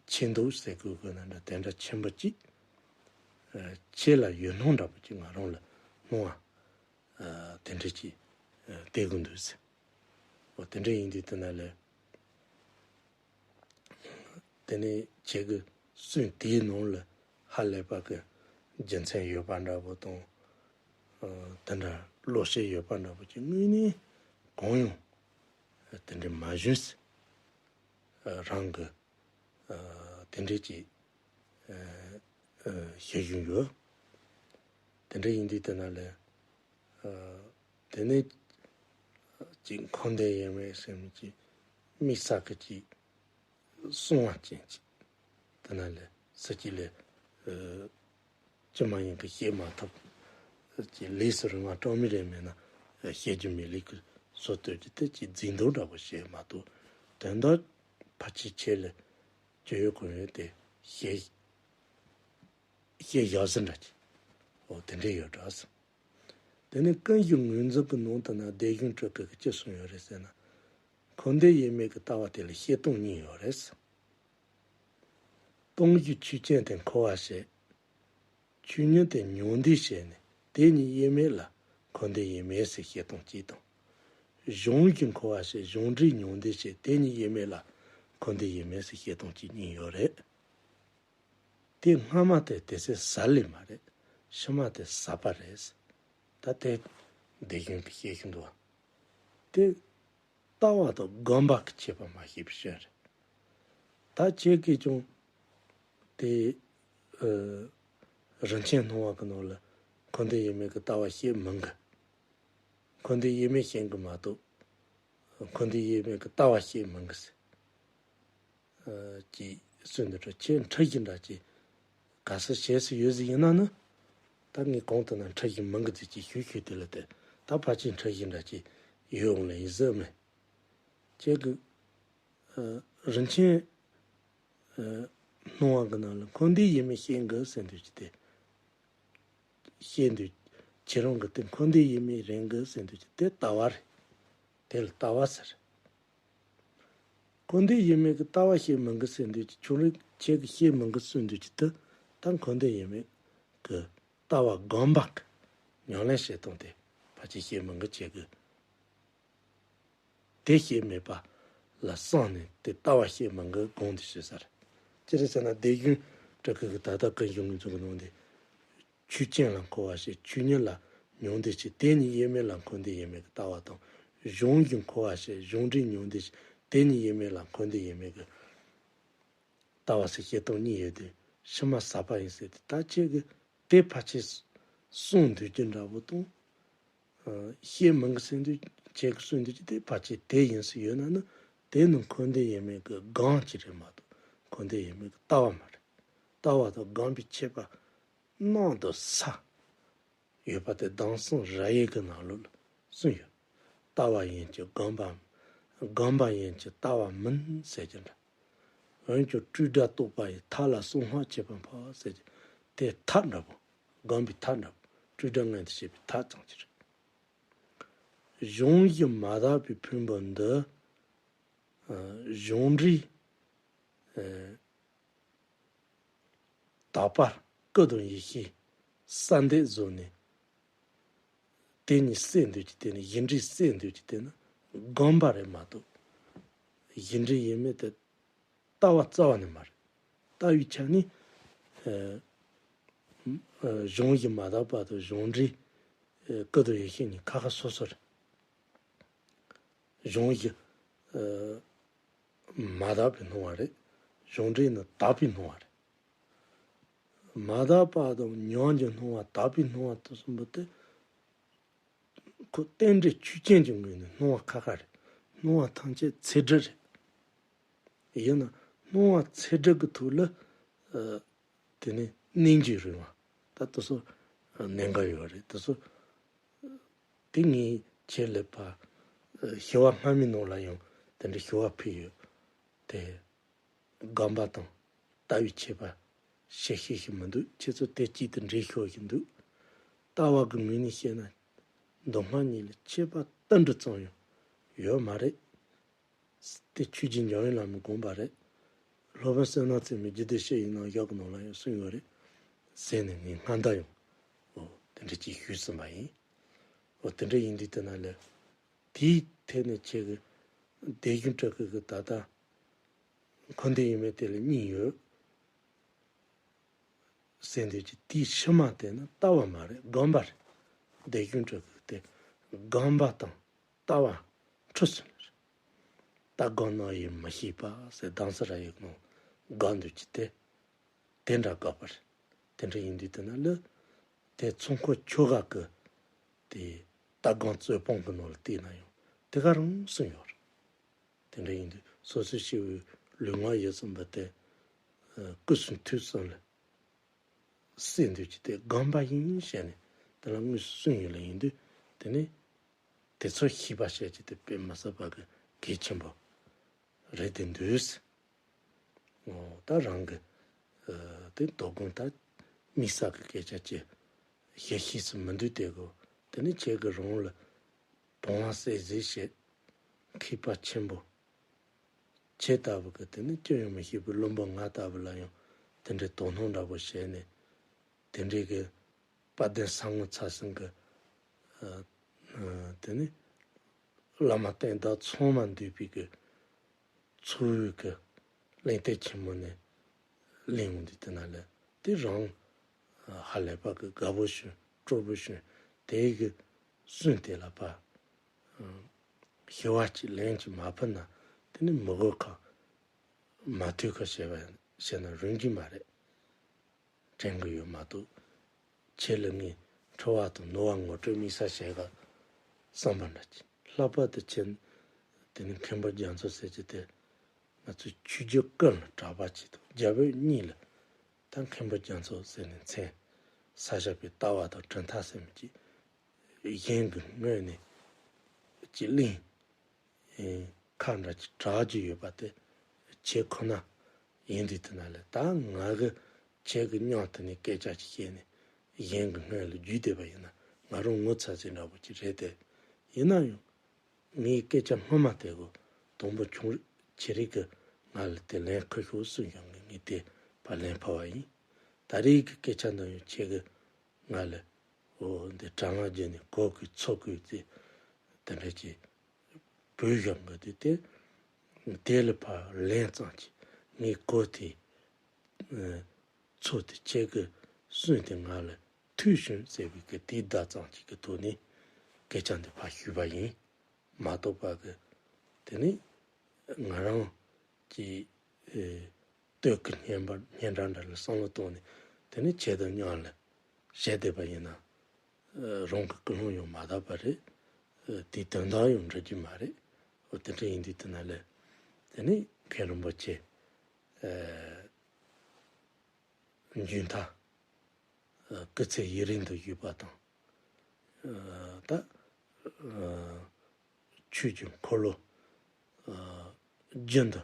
ཆེ་མདོག་ཟེར་དགོས་དགོས་ན་འདྲ། དེ་འདྲ་ཆེན་པོ་ཅིག་ཨ། ཁྱེད་ལ་ཡོད་སྣང་འདྲ་པོ་ཅིག་ང་རང་ལ་སྣང་བ། ཨ། དེ་འདྲ་ཅིག་ཨ། སྟེར་གི་འདུག་ཟེར། འོ། དེ་འདྲ་ཡིན་དུས་དེ་ན་ལས། དེ་ནས་ཁྱེད་ཀྱིས་གསུང་དེའི་ནང་ལ་ཧ་ལས་པ་གི་རྒྱུ་མཚན་ཡོད་པ་འདྲ་པོ་དང་། ཨ། དེ་འདྲ་བློ་ཤེས་ཡོད་པ་འདྲ་པོ་ཅིག་དངོས་གནས་གང་ཡང་དེ་འདྲ་མ་བྱུང་ཟེར། ཨ། རང་གི། ཨ། དེ་འདྲ་ཅིག་ཨ། ཨ། ཤེས་བཞིན་ཡོད། དེ་འདྲ་ཡིན་དུས་དེ་ན་ལས། ཨ། དེ་ནས་ཅིག་འཁོར་འདས་དབྱེར་མེད་ཟེར་མི་ཅིག་དམིགས་བསལ་གྱི་ཅིག་གསང་བ་ཅན་ཅིག་དེ་ན་ལས་ས་ཅིག་ལས། ཨ། ཅི་མ་ཡིན་གྱི་བཤད་མ་ཐུབ། ཅིག་ལས་སུ་རུང་བ་གྲངས་མེད་རེ་མེད་ན་བཤད་རྒྱུ་མེད་ལས་ཀྱི་བཟོ་བཏོད་ཀྱི་དེ་ཅིག་རྫིག་མདོག་འདྲ་པོ་བཤད་མ་གཏོགས། དོན་དག་ཕལ་ཆེར་ཁྱེད་ལ་ཅི་ཡོད་གང་ཡོད་དེ་བཤད། བཤད་བཞག་ཟིན་འདྲ་ཅིག་འོ། དེ་འདྲ་ཡོད་འདྲ་ཟེར། དེ་ནས་ཀུན་གཞི་ངོས་འཛིན་གྱི་ནང་དུ་ན་སྡེ་གཞུང་སྤྲུལ་སྐུ་གིས་ཅི་གསུངས་ཡོད་རེད་ཟེར་ན། འཁོར་འདས་དབྱེར་མེད་ཀྱི་ལྟ་བ་དེ་ལ་བཤད་སྟངས་གཉིས་ཡོད་རེད་ཟེར། སྟོང་གཞི་ཆོས་ཅན་དེ་འཁོར་བར་བྱེད། ཆོས་ཉིད་དེ་མྱང་འདས་བྱས་ནས་དེ་ཉིད་དབྱེར་མེད་ལ་འཁོར་འདས་དབྱེར་མེད་ཟེར་བཤད་སྟངས་གཅིག་དང་། གཞོམ་གཞིག་འཁོར་བར་བྱེད། གཞོམ་འབྲས་མྱང་འདས་བྱས། དེ་ཉིད་དབྱེར་མེད་ལ་འཁོར་འདས་དབྱེར་མེད་ཟེར་བཤད་སྟངས་གཅིག་གཉིས་ཡོད་རེད། དེ་སྔ་མ་དེ་དེ་ཚོ་ཟ་ལེ་མ་རེད། ཕྱི་མ་དེ་ཟ་པ་རེད། ད་དེ་སྡེ་གཞུང་གིས་བཤད་ཀྱི་འདུག་བ། དེ་ལྟ་བ་དང་སྒོམ་པ་གི་ཁྱད་པར་མ་ཤེས་པའི་ཕྱིར་རེད། ད་ཁྱེད་ཀྱིས་ཀྱང་དེ། ཨ། རིན་ཆེན་སྣང་བ་གི་ནང་ལ་འཁོར་འདས་དབྱེར་མེད་ཀྱི་ལྟ་བ་བཤད་མི་འགི། འཁོར་འདས་དབྱེར་མེད་བཤད་གི་མ་གཏོགས། འཁོར་འདས་དབྱེར་མེད་ཀྱི་ལྟ་བ་བཤད་མི་འགི་ཟེར། ཨ། ཅིག་གསུངས་འདུག་དྲ། ཁྱེད་ཁྲིད་ཀྱི་འདྲ་ཅིག་ག་ས་བྱས་སུ་ཡོད་ཟིག་ཡིན་ན་ནི། ད་ངས་གོང་དུ་ན་ཁྲིད་ཀྱི་མི་འགི་ཟིག་ཅིག་ཞུ་ཞུ་དེ་ལ་དེ། ད་ཕལ་ཆེར་ཁྲིད་ཀྱི་འདྲ་ཅིག་ཡོད་འོང་ལ་ཡིན་ཟེར་མེད། ཁྱེད་ཀྱི། ཨ། རིན་ཆེན། ཨ། སྣང་བ་གི་ནང་ལ་འཁོར་འདས་དབྱེར་མེད་བཤད་འགི་ཟེར་འདུག་ཅིག་དེ། བཤད་འདུག་ཁྱེད་རང་གི་དེ་འཁོར་འདས་དབྱེར་མེད་རེད་འགི་ཟེར་འདུག་ཅིག་དེ་ལྟ་བ་རེད། དེ་ལ་ལྟ་བ་ཟེར། འཁོར་འདས་དབྱེར་མེད་ཀྱི་ལྟ་བ་བཤད་མི་འགི་ཟེར་འདུག་ཅིག་ཁྱོད་རང་ཁྱེད་ཀྱིས་བཤད་མི་འགི་གསུངས་འདུག་ཅིག་དེ། ད་འཁོར་འདས་དབྱེར་མེད་ཀྱི་ལྟ་བ་སྒོམ་པ་གི་ཉམས་ལེན་བྱེད་སྟངས་དེ་ཕལ་ཆེར་བཤད་མི་འགི། ཁྱེད་ཀྱིས་དེ་བཤད་མེད་པ་ལ་བསམ་ནས་དེ་ལྟ་བ་བཤད་མི་འགི་དགོངས་ཏེ་ཞུ་ས་རེད། ཅི་རེད་ཟེར་ན་སྡེ་གཞུང་སྤྲུལ་སྐུ་གིས་ད་ལྟ་ཀུན་གཞི་ངོས་འཛིན་གྱི་ནང་དེ། ཆོས་ཅན་ལ་འཁོར་བར་བྱེད། ཆོས་ཉིད་ལ་མྱང་འདས་བྱེད། དེ་ཉིད་དབྱེར་མེད་ལ་འཁོར་འདས་དབྱེར་མེད་ཀྱི་ལྟ་བ་དང་ གཞུང་གི་འཁོར་བ་བཤད། གཞུང་འགྲེལ་མྱོང་འདས་བཤད། དེ་གཉིས་ཡིན་མིན་ལ་འཁོར་འདས་ཡིན་མིན་གྱི་ལྟ་བ་ཟེར་བཤད་སྟངས་གཉིས་ཡོད་དེ། ཕྱི་མ་ཟབ་པ་ཡིན་ཟེར་དེ། ད་ཁྱེད་ཀྱིས་དེ་ཕལ་ཆེར་གསུངས་འདོད་ཀྱི་འདྲ་པོ་དང་། ཨ། བཤད་མི་འགི་ཟེར་འདོད། ཁྱེད་ཀྱིས་གསུངས་འདོད་ཀྱི་དེ་ཕལ་ཆེར་དེ་ཡིན་ས་ཡོད་ན་ནི། དེ་ནི་འཁོར་འདས་ཡིན་མིན་གྱི་སྒོམ་གཅིག་རེད་མ་གཏོགས། འཁོར་འདས་ཡིན་མིན་གྱི་ལྟ་བ་མ་རེད། ལྟ་བ་དང་སྒོམ་པའི་ཁྱད་པར་གནད་དུ་ས་ཡོད་པ་དེ་གདམས་གསུམ་རབ་དབྱེ་གི་ནང་ལོགས་ལ་གསུངས་ཡོད། ལྟ་བ་ཡིན་གྱི་སྒོམ་པ། སྒོམ་པ་ཡིན་གྱི་ལྟ་བ་མིན་ཟེར་གྱི་འདྲ། འོན་ཀྱང་སྤྲོས་བྲལ་རྟོགས་པ་ཡི། མཐའ་ལ་གསང་སྔགས་ཁྱད་པར་འཕགས་ཟེར་གྱི། དེ་མཐའ་འདྲ་པོ། སྒོམ་པའི་མཐའ་འདྲ་པོ། སྤྲོས་བྲལ་མངོན་དུ་བྱེད་པའི་མཐའ་ཙམ་གྱི་རེད། གཞུང་བཞི་མ་དག་པའི་ཕུང་པོ་འདི། ཨ། གཞུང་འགྲེལ། ཨ། དག་པར་སྐུ་དང་ཡེ་ཤེས་གསལ་འདེབས་བཟོས་ནས། དེ་གཉིས་བསྲེས་འདོད་ཀྱི་དེ་ནི། གཞུང་འགྲེལ་བསྲེས་འདོད་ཀྱི་དེ་ནི་སྒོམ་པ་རེད་མ་གཏོགས། གཞུང་འགྲེལ་ཡིན་མིན་དེ་ལྟ་བ་རྩ་བ་ནས་མ་རེད། ལྟ་བའི་ཆ་ནས། ཨ། ཨ། གཞུང་བཞི་མ་དག་པ་དང་གཞུང་འགྲེལ། ཨ། སྐུ་དང་ཡེ་ཤེས་གཉིས་ཁ་ཁ་སོ་སོ་རེད། གཞུང་བཞི། ཨ། མ་དག་པའི་སྣང་བ་རེད། གཞུང་འགྲེལ་ནི་དག་པའི་སྣང་བ་རེད། མ་དག་པ་དང་ཉམས་ཀྱི་སྣང་བ། དག་པའི་སྣང་བ་དང་གསུམ་པོ་དེ། ཁོ་རྟེན་འབྲེལ་ཆོས་ཅན་གྱི་ངོས་ནས་སྣང་བ་ཁ་ཁ་རེད། སྣང་བ་ཐམས་ཅད་ཚད་སྒྲིག་རེད། ཡིན་ན་སྣང་བ་ཚད་སྒྲིག་གི་ཐོག་ལ། ཨ། དེ་ནས་གནས་འགྱུ་རུང་བ། ད་དེ་ཚོ་གནད་འགག་ཡོད་རེད། དེ་ཚོ། དེ་ངས་ཁྱེད་ལ་ཕར། ཨ། ཞི་བ་སྔ་མའི་ནང་ལ་ཡང་དེ་འདྲའི་ཞུ་བ་ཕུལ་ཡོད་དེ། སྒོམ་པ་དང་ལྟ་བའི་ཁྱད་པར་ཤེས་ཤེས་ཤིག་མི་འདུག་ཁྱེད་ཚོ་དེ་གཅིག་ཏུ་འདྲེས་ཤོར་བཞིན་འདུག་ལྟ་བ་གི་ངོས་ནས་བཤད་ན། མདོ་སྔགས་གཉིས་ལ་ཁྱད་པར་ཏིལ་འབྲུ་ཙམ་ཡང་ཡོད་མ་རེད། དེ་ཆོས་རྗེ་འཇམ་དབྱངས་བླ་མས་དགོངས་པ་རེད། སློབ་དཔོན་བསོད་ནམས་རྩེ་མོས་རྒྱུད་སྡེ་ཞི་བའི་རྣམ་གཞག་གི་ནང་ལ་ཡང་གསུངས་ཡོད་རེད་ཟེར་ནས། ངས་སྔ་ད་ཡང་འོ་དེ་འདྲ་ཅིག་ཞུས་ཟིན་པ་ཡིན། འོ་དེ་འདྲ་ཡིན་དུས། དེ་ན་ལས་དེའི་ཐད་ནས་ཁྱེད་ཀྱིས་སྡེ་གཞུང་སྤྲུལ་སྐུ་གི་ད་ལྟ་འཁོར་འདས་ཡིན་མིན་དེ་ལ་གཉིས་ཡོད་ཟེར་འདོད་ཀྱི། དེའི་ཕྱི་མ་དེ་ནི་ལྟ་བ་མ་རེད། སྒོམ་པ་རེད། སྡེ་གཞུང་སྤྲུལ་སྐུ་དེ་སྒོམ་པ་དང་ལྟ་བ་འཁྲུལ་སོང་ནི་རེད། ལྟ་སྒོམ་རྣམ་དབྱེ་མི་ཤེས་པ་ཟེར། གདམས་ཟེར་ར་ཡོད་ནོ། སྒོམ་འདོད་ཀྱི་དེ་དེ་འདྲ་དགོས་པ་རེད། དེ་འདྲ་ཡིན་དུས། དེ་ན་ལ་དེ་ཚོགས་འཁོར་ཆོ་ག་གི་དེ་ལྟ་སྒོམ་རྩོད་སྤོང་གི་ནང་ལ་བལྟས་ན་ཡང་དེ་ག་རང་གསུངས་ཡོད་རེད། དེ་འདྲ་ཡིན་དུས་སོ་སོའི་སྐྱེ་བོའི་ལུས་ངག་ཡིད་གསུམ་པོ་དེ། ཨ། སྐུ་གསུང་ཐུགས་གསུམ་ལ་བསྲེ་འདོད་ཀྱི་དེ་སྒོམ་པ་ཡིན་ཞེས་ནས་དེ་ལ་དངོས་སུ་གསུངས་ཡོད་ལ། ཡིན་དུས་དེ་ནི་དེ་ཚོ་ཤེས་པ་བྱས་ཀྱི་དེ་དཔེ་མི་སྲིད་པ་གི་གལ་ཆེན་པོ་རེད་དེ་འདུག་འོ་ད་རང་གི། ཨ། དེ་དོ་དགོང་ད་དམིགས་བསལ་གྱི་སྐད་ཆ་ཅིག་བཤད་ཤེས་སུ་མི་འདུག་སྟེ་གོ། དེ་ནི་ཁྱེད་ཀྱིས་རང་ལ་བུང་བ་གསེར་ཟས་བྱེད་མཁས་པ་ཆེན་པོ་ཁྱེད་ལྟ་བུ་གི། དེ་ནི་ཅི་ཡང་མི་ཤེས་པའི་བླུན་པོ་ང་ལྟ་བུ་ལ་ཡང་དེ་འདྲའི་དོ་སྣང་འདྲ་པོ་བྱས་ནས། དེ་འདྲའི་གི་དཔལ་ལྡན་ས་ངོ་མཚར་ཟིན་གྱི། ཨ། ཨ། དེ་ནི་བླ་མ་བསྟན་བདག་ཚང་མ་འདུས་པའི་གི་ཚོགས་དབུས་ཀྱི་གླེང་སྟེགས་ཆེན་མོ་ནས་གླེང་འོང་དུས། དེ་ན་ལས་དེ་རང་ཧ་ལས་པ་གི་དགའ་པོ་བྱུང་། སྤྲོ་པོ་བྱུང་། དེ་གི་གསུང་དེ་ལ་ཕར། ཨ། ཞི་བ་གཅིག་ལན་གཅིག་མ་ཕུལ་ན་དེ་ནི་མི་གོ་ཁ་མ་ཐོས་ཁ་བྱས་པ་བྱས་ན་རུང་གི་མ་རེད། དྲན་གྱི་ཡོད་མ་གཏོགས། ཁྱེད་ལ་ངས་འཁྲུལ་བ་དང་ནོར་བ་ངོ་སྤྲོད་དམིགས་བསལ་བྱེད་ག་བསམ་པ་འདྲ་ཅིག་ལྷག་པར་དུ་ཁྱེད་དེ་ནི་མཁན་པོ་རྒྱ་མཚོ་ཟེར་གྱི་དེ། ང་ཚོས་ཆོས་བརྒྱུད་ཀུན་ལ་གྲགས་པ་ཅིག་དང་རྒྱ་བོད་གཉིས་ལ་ད་མཁན་པོ་རྒྱ་མཚོ་ཟེར་ནས་མཚན་ས་བཞག་པའི་ལྟ་བ་དང་གྲུབ་མཐའ་ཟེར་མི་ཅིག་གཞན་གྱི་ངོས་ནས་ཅིག་གླེང་ཁ་འདྲ་ཅིག་གྲགས་ཀྱི་ཡོད་པ་དེ་ཁྱེད་ཁོ་ན་ཡིན་དུས། དེ་ན་ལས་ད་ང་གི་ཁྱེད་ཀྱི་སྙིང་དེ་ནས་སྐད་ཆ་ཅིག་བཤད་ནས་གཞན་གྱི་སྔོན་ལ་བརྒྱུད་བསྡད་པ་ཡིན་ན་ང་རང་ངོ་ཚ་ཚ་འདྲ་པོ་ཅིག་རེད་དེ། ཡིན་ན་ཡང་ངའི་སྐད་ཆ་སྔོན་མ་དེ་གོ། དང་པོ་ཁྱོད་རང་ཁྱེད་རིག་གི་ང་ལ་དེ་ལན་ཁུར་ཤོག་གསུངས་ཡོང་གི། ངས་དེ་ཕར་ལན་ཕུལ་བ་ཡིན། ད་རེས་ཀྱི་སྐད་ཆ་འདི་ཡང་ཁྱེད་ཀྱི་ང་ལ། འོ་འདི་དྲ་ལམ་བརྒྱུད་ནས་གོ་དགོས་ཚོར་དགོས་ཚེ་དེ་འདྲ་ཅིག་བོས་བཞག་གི་དུས། དེ་དེ་ལ་ཕར་ལན་ཙམ་ཅིག་ངས་གོ་དེ། ཨ། ཚོར་དེ། ཁྱེད་ཀྱི་གསུང་དེ་ང་ལ་ཐོས་བྱུང་ཟེར་བའི་གི་དེའི་བརྡ་ཙམ་ཅིག་གི་ཐོག་ནས་སྐད་ཆ་འདི་ཕར་ཞུས་པ་ཡིན། མ་གཏོགས་པ་གི་དེ་ནི་ང་རང་གི་ཨེ་སྟོད་ཀྱི་སྙན་པ་སྙན་གྲགས་འདྲ་ལ་བསམ་བློ་བཏང་ནས་དེ་ནི་ཁྱེད་དང་མཉམ་ལ་བྱས་བསྡད་པ་ཡིན་ན་ཨེ་རང་གི་ཀུན་སློང་ཡང་མ་དག་པ་རེད། ཨེ་དེའི་དོན་དག་ཡང་འགྲིག་གི་མ་རེད། འོ་དེ་འདྲ་ཡིན་དུས་དེ་ན་ལས་དེ་ནི་མཁན་རིན་པོ་ཆེ་ཨེ་འཇུན་ཐང་། ཨ་སྐུ་ཚེ་ཡུན་རིང་དུ་བཞུགས་པ་དང་། ཨ་ད་ཨ་ཆོས་ཀྱི་འཁོར་ལོ་ཨ་རྒྱུན་དུ་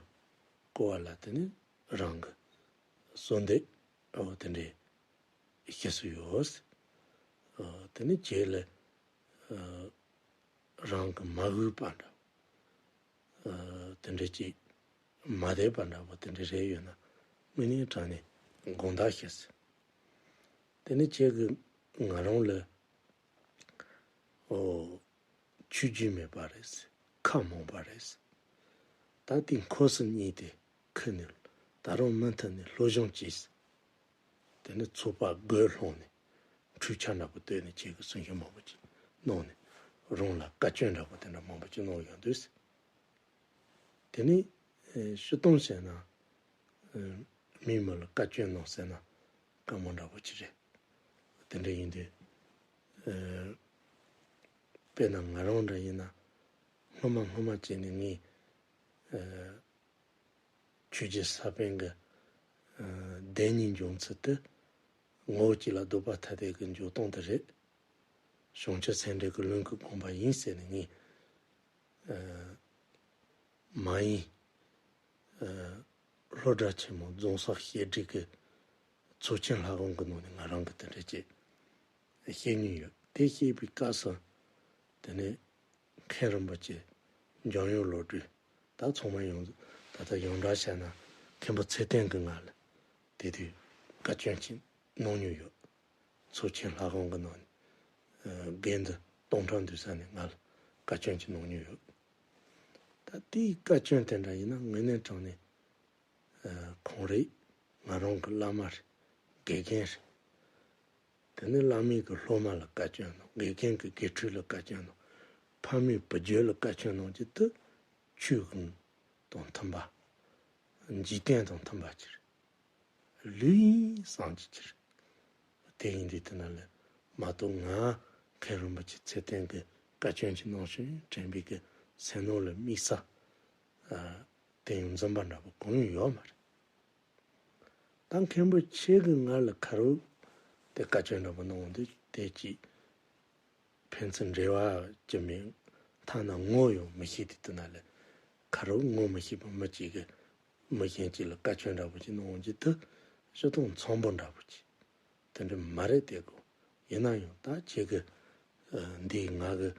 བསྐོར་བ་ལ་དེ་ནི་རང་གི་གསོལ་འདེབས་འོ་དེ་འདྲའི་ཞུ་སྲོལ་ཡོད། ཨ་དེ་ནི་རྗེས་ལ་ཨ་རང་གི་མ་གུས་པ་འདྲ། ཨ་དེ་འདྲ་ཅིག་མ་བདེ་བ་འདྲ་པོ་དེ་འདྲ་རེ་ཡོད་ན་དངོས་གནས་དྲང་གནས་དགོངས་དག་ཞུ་ཟེར། དེ་ནི་ཁྱེད་ཀྱིས་ང་རང་ལ་ཨོ་ཆོས་བརྒྱུད་མེད་པ་རེད་ཟེར། ཁ་མང་པ་རེད་ཟེར། ད་དེ་འཁོར་སུ་གཉིས་ཏེ་ཁུ་ནས་ད་རུང་མུ་མཐུད་ནས་སློབ་སྦྱོང་གྱིས། དེ་ནི་ཚོགས་པ་དགོད་སློང་ནས་འཕྲུལ་ཆས་འདྲ་པོ་བཏོན་ནས་ཁྱེད་ཀྱི་གསུང་བཤད་མང་པོ་ཅིག་གནང་ནས་རང་ལ་བཀའ་བཀྱོན་འདྲ་པོ་དེ་འདྲ་མང་པོ་ཅིག་གནང་ཡོང་དུས། དེ་ནི་ཨེ་སྤྱིར་བཏང་བྱས་ན་ཨེ་མི་མི་ལ་བཀའ་བཀྱོན་གནང་ཟེར་ན་དཀའ་མོ་འདྲ་པོ་ཅིག་རེད། དེ་འདྲ་ཡིན་དུས་ཨེ་དཔེར་ན་ང་རང་འདྲ་ཡིན་ན་སྔོན་མ་སྔོན་མ་བྱས་ནས་ངས་ཨེ་ཆོས་རྗེ་ས་པཎ་གྱི་ཨ་བདེན་གཉིས་འབྱུང་ཚུལ་དེ་ངོ་བོ་གཅིག་ལ་ལྡོག་པ་ཐ་དད་ཀྱི་འཇུག་སྟངས་དེ་རེད། བྱང་ཆུབ་སེམས་འགྲེལ་གྱི་ལུང་གིས་དགོངས་པ་ཡིན་ཟེར་ནས་ངས་ཨ་མ་ཡིན་ཨ་ལྷོ་བྲག་ཆེན་མོ་རྫོང་སར་བཤད་སྒྲིག་གི་ཚོགས་ཆེན་ལྷ་ཁང་གི་ནང་ནས་ང་རང་གིས་དེ་འདྲ་བྱས་བཤད་མྱོང་ཡོད། དེ་བཤད་པའི་སྐབས་སུ་དེ་ནས་མཁན་རིན་པོ་ཆེ་འཇམ་དབྱངས་བློ་གྲོས། ད་ཚང་མ་ཡོངས་ད་ལྟ་ཡོངས་གྲགས་བྱས་ན་མཁན་པོ་ཚེ་བརྟན་གྱིས་ང་ལ་དེ་དུས་བཀའ་བཀྱོན་ཅིག་གནང་མྱོང་ཡོད། ཚོགས་ཆེན་ལྷ་ཁང་གི་ནང་ནས་ཨ་དགེ་འདུན་སྟོང་ཕྲག་འདུས་ས་ནས་ང་ལ་བཀའ་བཀྱོན་ཅིག་གནང་མྱོང་ཡོད། ད་དེའི་བཀའ་བཀྱོན་དེ་འདྲ་ཡིན་ན་དངོས་གནས་དྲང་གནས་ཨ་ཁོང་རེད། ང་རང་གི་བླ་མ་རེད། དགེ་རྒན་རེད། དེ་ནས་བླ་མའི་གི་སློབ་མ་ལ་བཀའ་བཀྱོན་གནང་། དགེ་རྒན་གྱི་དགེ་ཕྲུག་ལ་བཀའ་བཀྱོན་གནང་། ཕ་མའི་བུ་རྒྱུད་ལ་བཀའ་བཀྱོན་གནང་རྒྱུ་དེ་ཆོས་དབྱིངས་དང་མཐུན་པ། འཇིག་རྟེན་དང་མཐུན་པ་ཅིག་རེད། ལུས་ཡིན་བསམ་གྱི་ཅིག་རེད། དེ་ཡིན་དུས་དེ་ན་ལས་མ་གཏོགས་ང་མཁན་རིན་པོ་ཆེ་ཚེ་བརྟན་གྱི་བཀའ་བཀྱོན་ཅིག་གནང་ཞིང་དྲན་པའི་གི་སེམས་ནང་ལ་དམིགས་བསལ་ཨ་དེ་ཡང་འཛིན་པ་འདྲ་པོ་གང་ཡང་ཡོད་མ་རེད། ད་མཁན་པོ་ཁྱེད་ཀྱིས་ང་ལ་ཁ་རོག་དེ་བཀའ་བཀྱོན་འདྲ་པོ་གནང་འོང་དུས་དེ་ཅིག་ཕན་ཚུན་འབྲེལ་བ་ཅི་མིན་ཐ་ན་ངོ་ཡང་མི་ཤེས་དུས་དེ་ན་ལས་ཁ་རོག་ངོ་མི་ཤེས་པ་མི་གཅིག་གིས་མི་གཞན་གཅིག་ལ་བཀའ་བཀྱོན་འདྲ་པོ་ཅིག་གནང་འོང་རྒྱུ་དེ་སྤྱིར་བཏང་འཚམ་པོ་འདྲ་པོ་ཅིག་དེ་འདྲ་མ་རེད་དེ་གོ། ཡིན་ན་ཡང་ད་ཁྱེད་ཀྱིས་ཨ་འདི་ང་གི་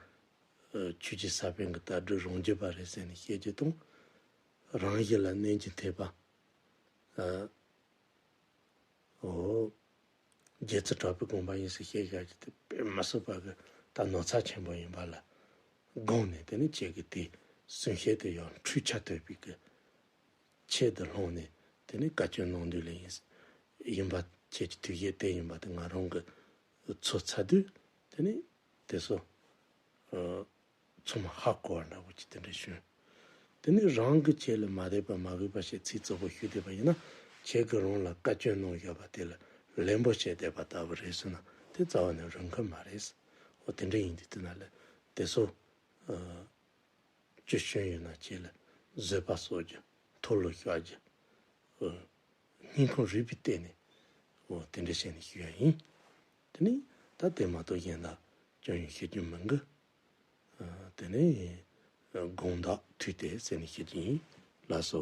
ཨ་ཆོས་རྗེ་ས་པཎ་གྱི་ལྟ་གྲུབ་རང་རྒྱུད་པ་རེད་ཟེར་ནས་བཤད་རྒྱུ་དང་། རང་གཞན་ལ་གནོད་འགྱུར་ཐེབས་པ། ཨ་འོ། རྗེ་བཙུན་གྲགས་པའི་དགོངས་པ་ཡིན་ཟེར་བཤད་བཞག་རྒྱུ་དེ་དཔེ་མི་སྲིད་པ་གི་ད་ནོར་འཚར་ཆེན་པོ་ཡིན་པ་ལ་དགོངས་ནས། དེ་ནས་ཁྱེད་ཀྱི་དེ་གསུང་བཤད་དེ་ཡང་འཕྲུལ་ཆས་ཐོས་པའི་གི་ཆེད་དུ་ལྷོང་ནས་དེ་ནས་བཀའ་བཀྱོན་གནང་དུས་ལ་ཡིན། ཡིན་པ་ཁྱེད་ཀྱི་ཐུགས་བཞེད་དེ་ཡིན་པ་དེ་ང་རང་གི་ཚོར་ཚར་དུས་དེ་ནས་དེ་ཚོ་ཨ་ཚང་མ་ཧ་གོ་བ་འདྲ་པོ་ཅིག་དེ་འདྲ་བྱུང་། དེ་ནས་རང་གི་ཆེད་ལ་མ་བདེ་བ་མ་གུས་པ་བྱས་ཚིག་རྩུབ་པོ་ཞུས་བསྡད་པ་ཡིན་ན་ཁྱེད་ཀྱིས་རང་ལ་བཀའ་བཀྱོན་གནང་བཞག་པ་དེ་ལ་ལན་པོ་བྱས་བསྡད་པ་ལྟ་བུ་རེད་ཟེར་ན་དེ་རྩ་བ་ནས་རུང་གི་མ་རེད། འོ་དེ་འདྲ་ཡིན་དུས་དེ་ན་ལ་དེ་ཚོ་ཨ། སྤྱོད་བཞིན་ཡོད་ན་ཁྱེད་ལ་བཟོད་པ་གསོག་རྒྱུ། མཐོལ་ལོ་བཤགས་རྒྱུ། ཨོ། སྙིང་ཁོང་རུས་པའི་གཏིང་ནས་ཨོ་དེ་འདྲ་བྱས་ནས་ཞུ་ཡ་ཡིན། དེ་ནས་ད་དེ་མ་གཏོགས་གཞན་དག་ཅང་ཡང་ཤེས་རྒྱུ་མི་འདུག་ཨ་དེ་ནས་དགོངས་དག་ཐུགས་ཏེ་ཟེར་ནས་ཤེས་རྒྱུ་ཡིན། ལགས་སོ།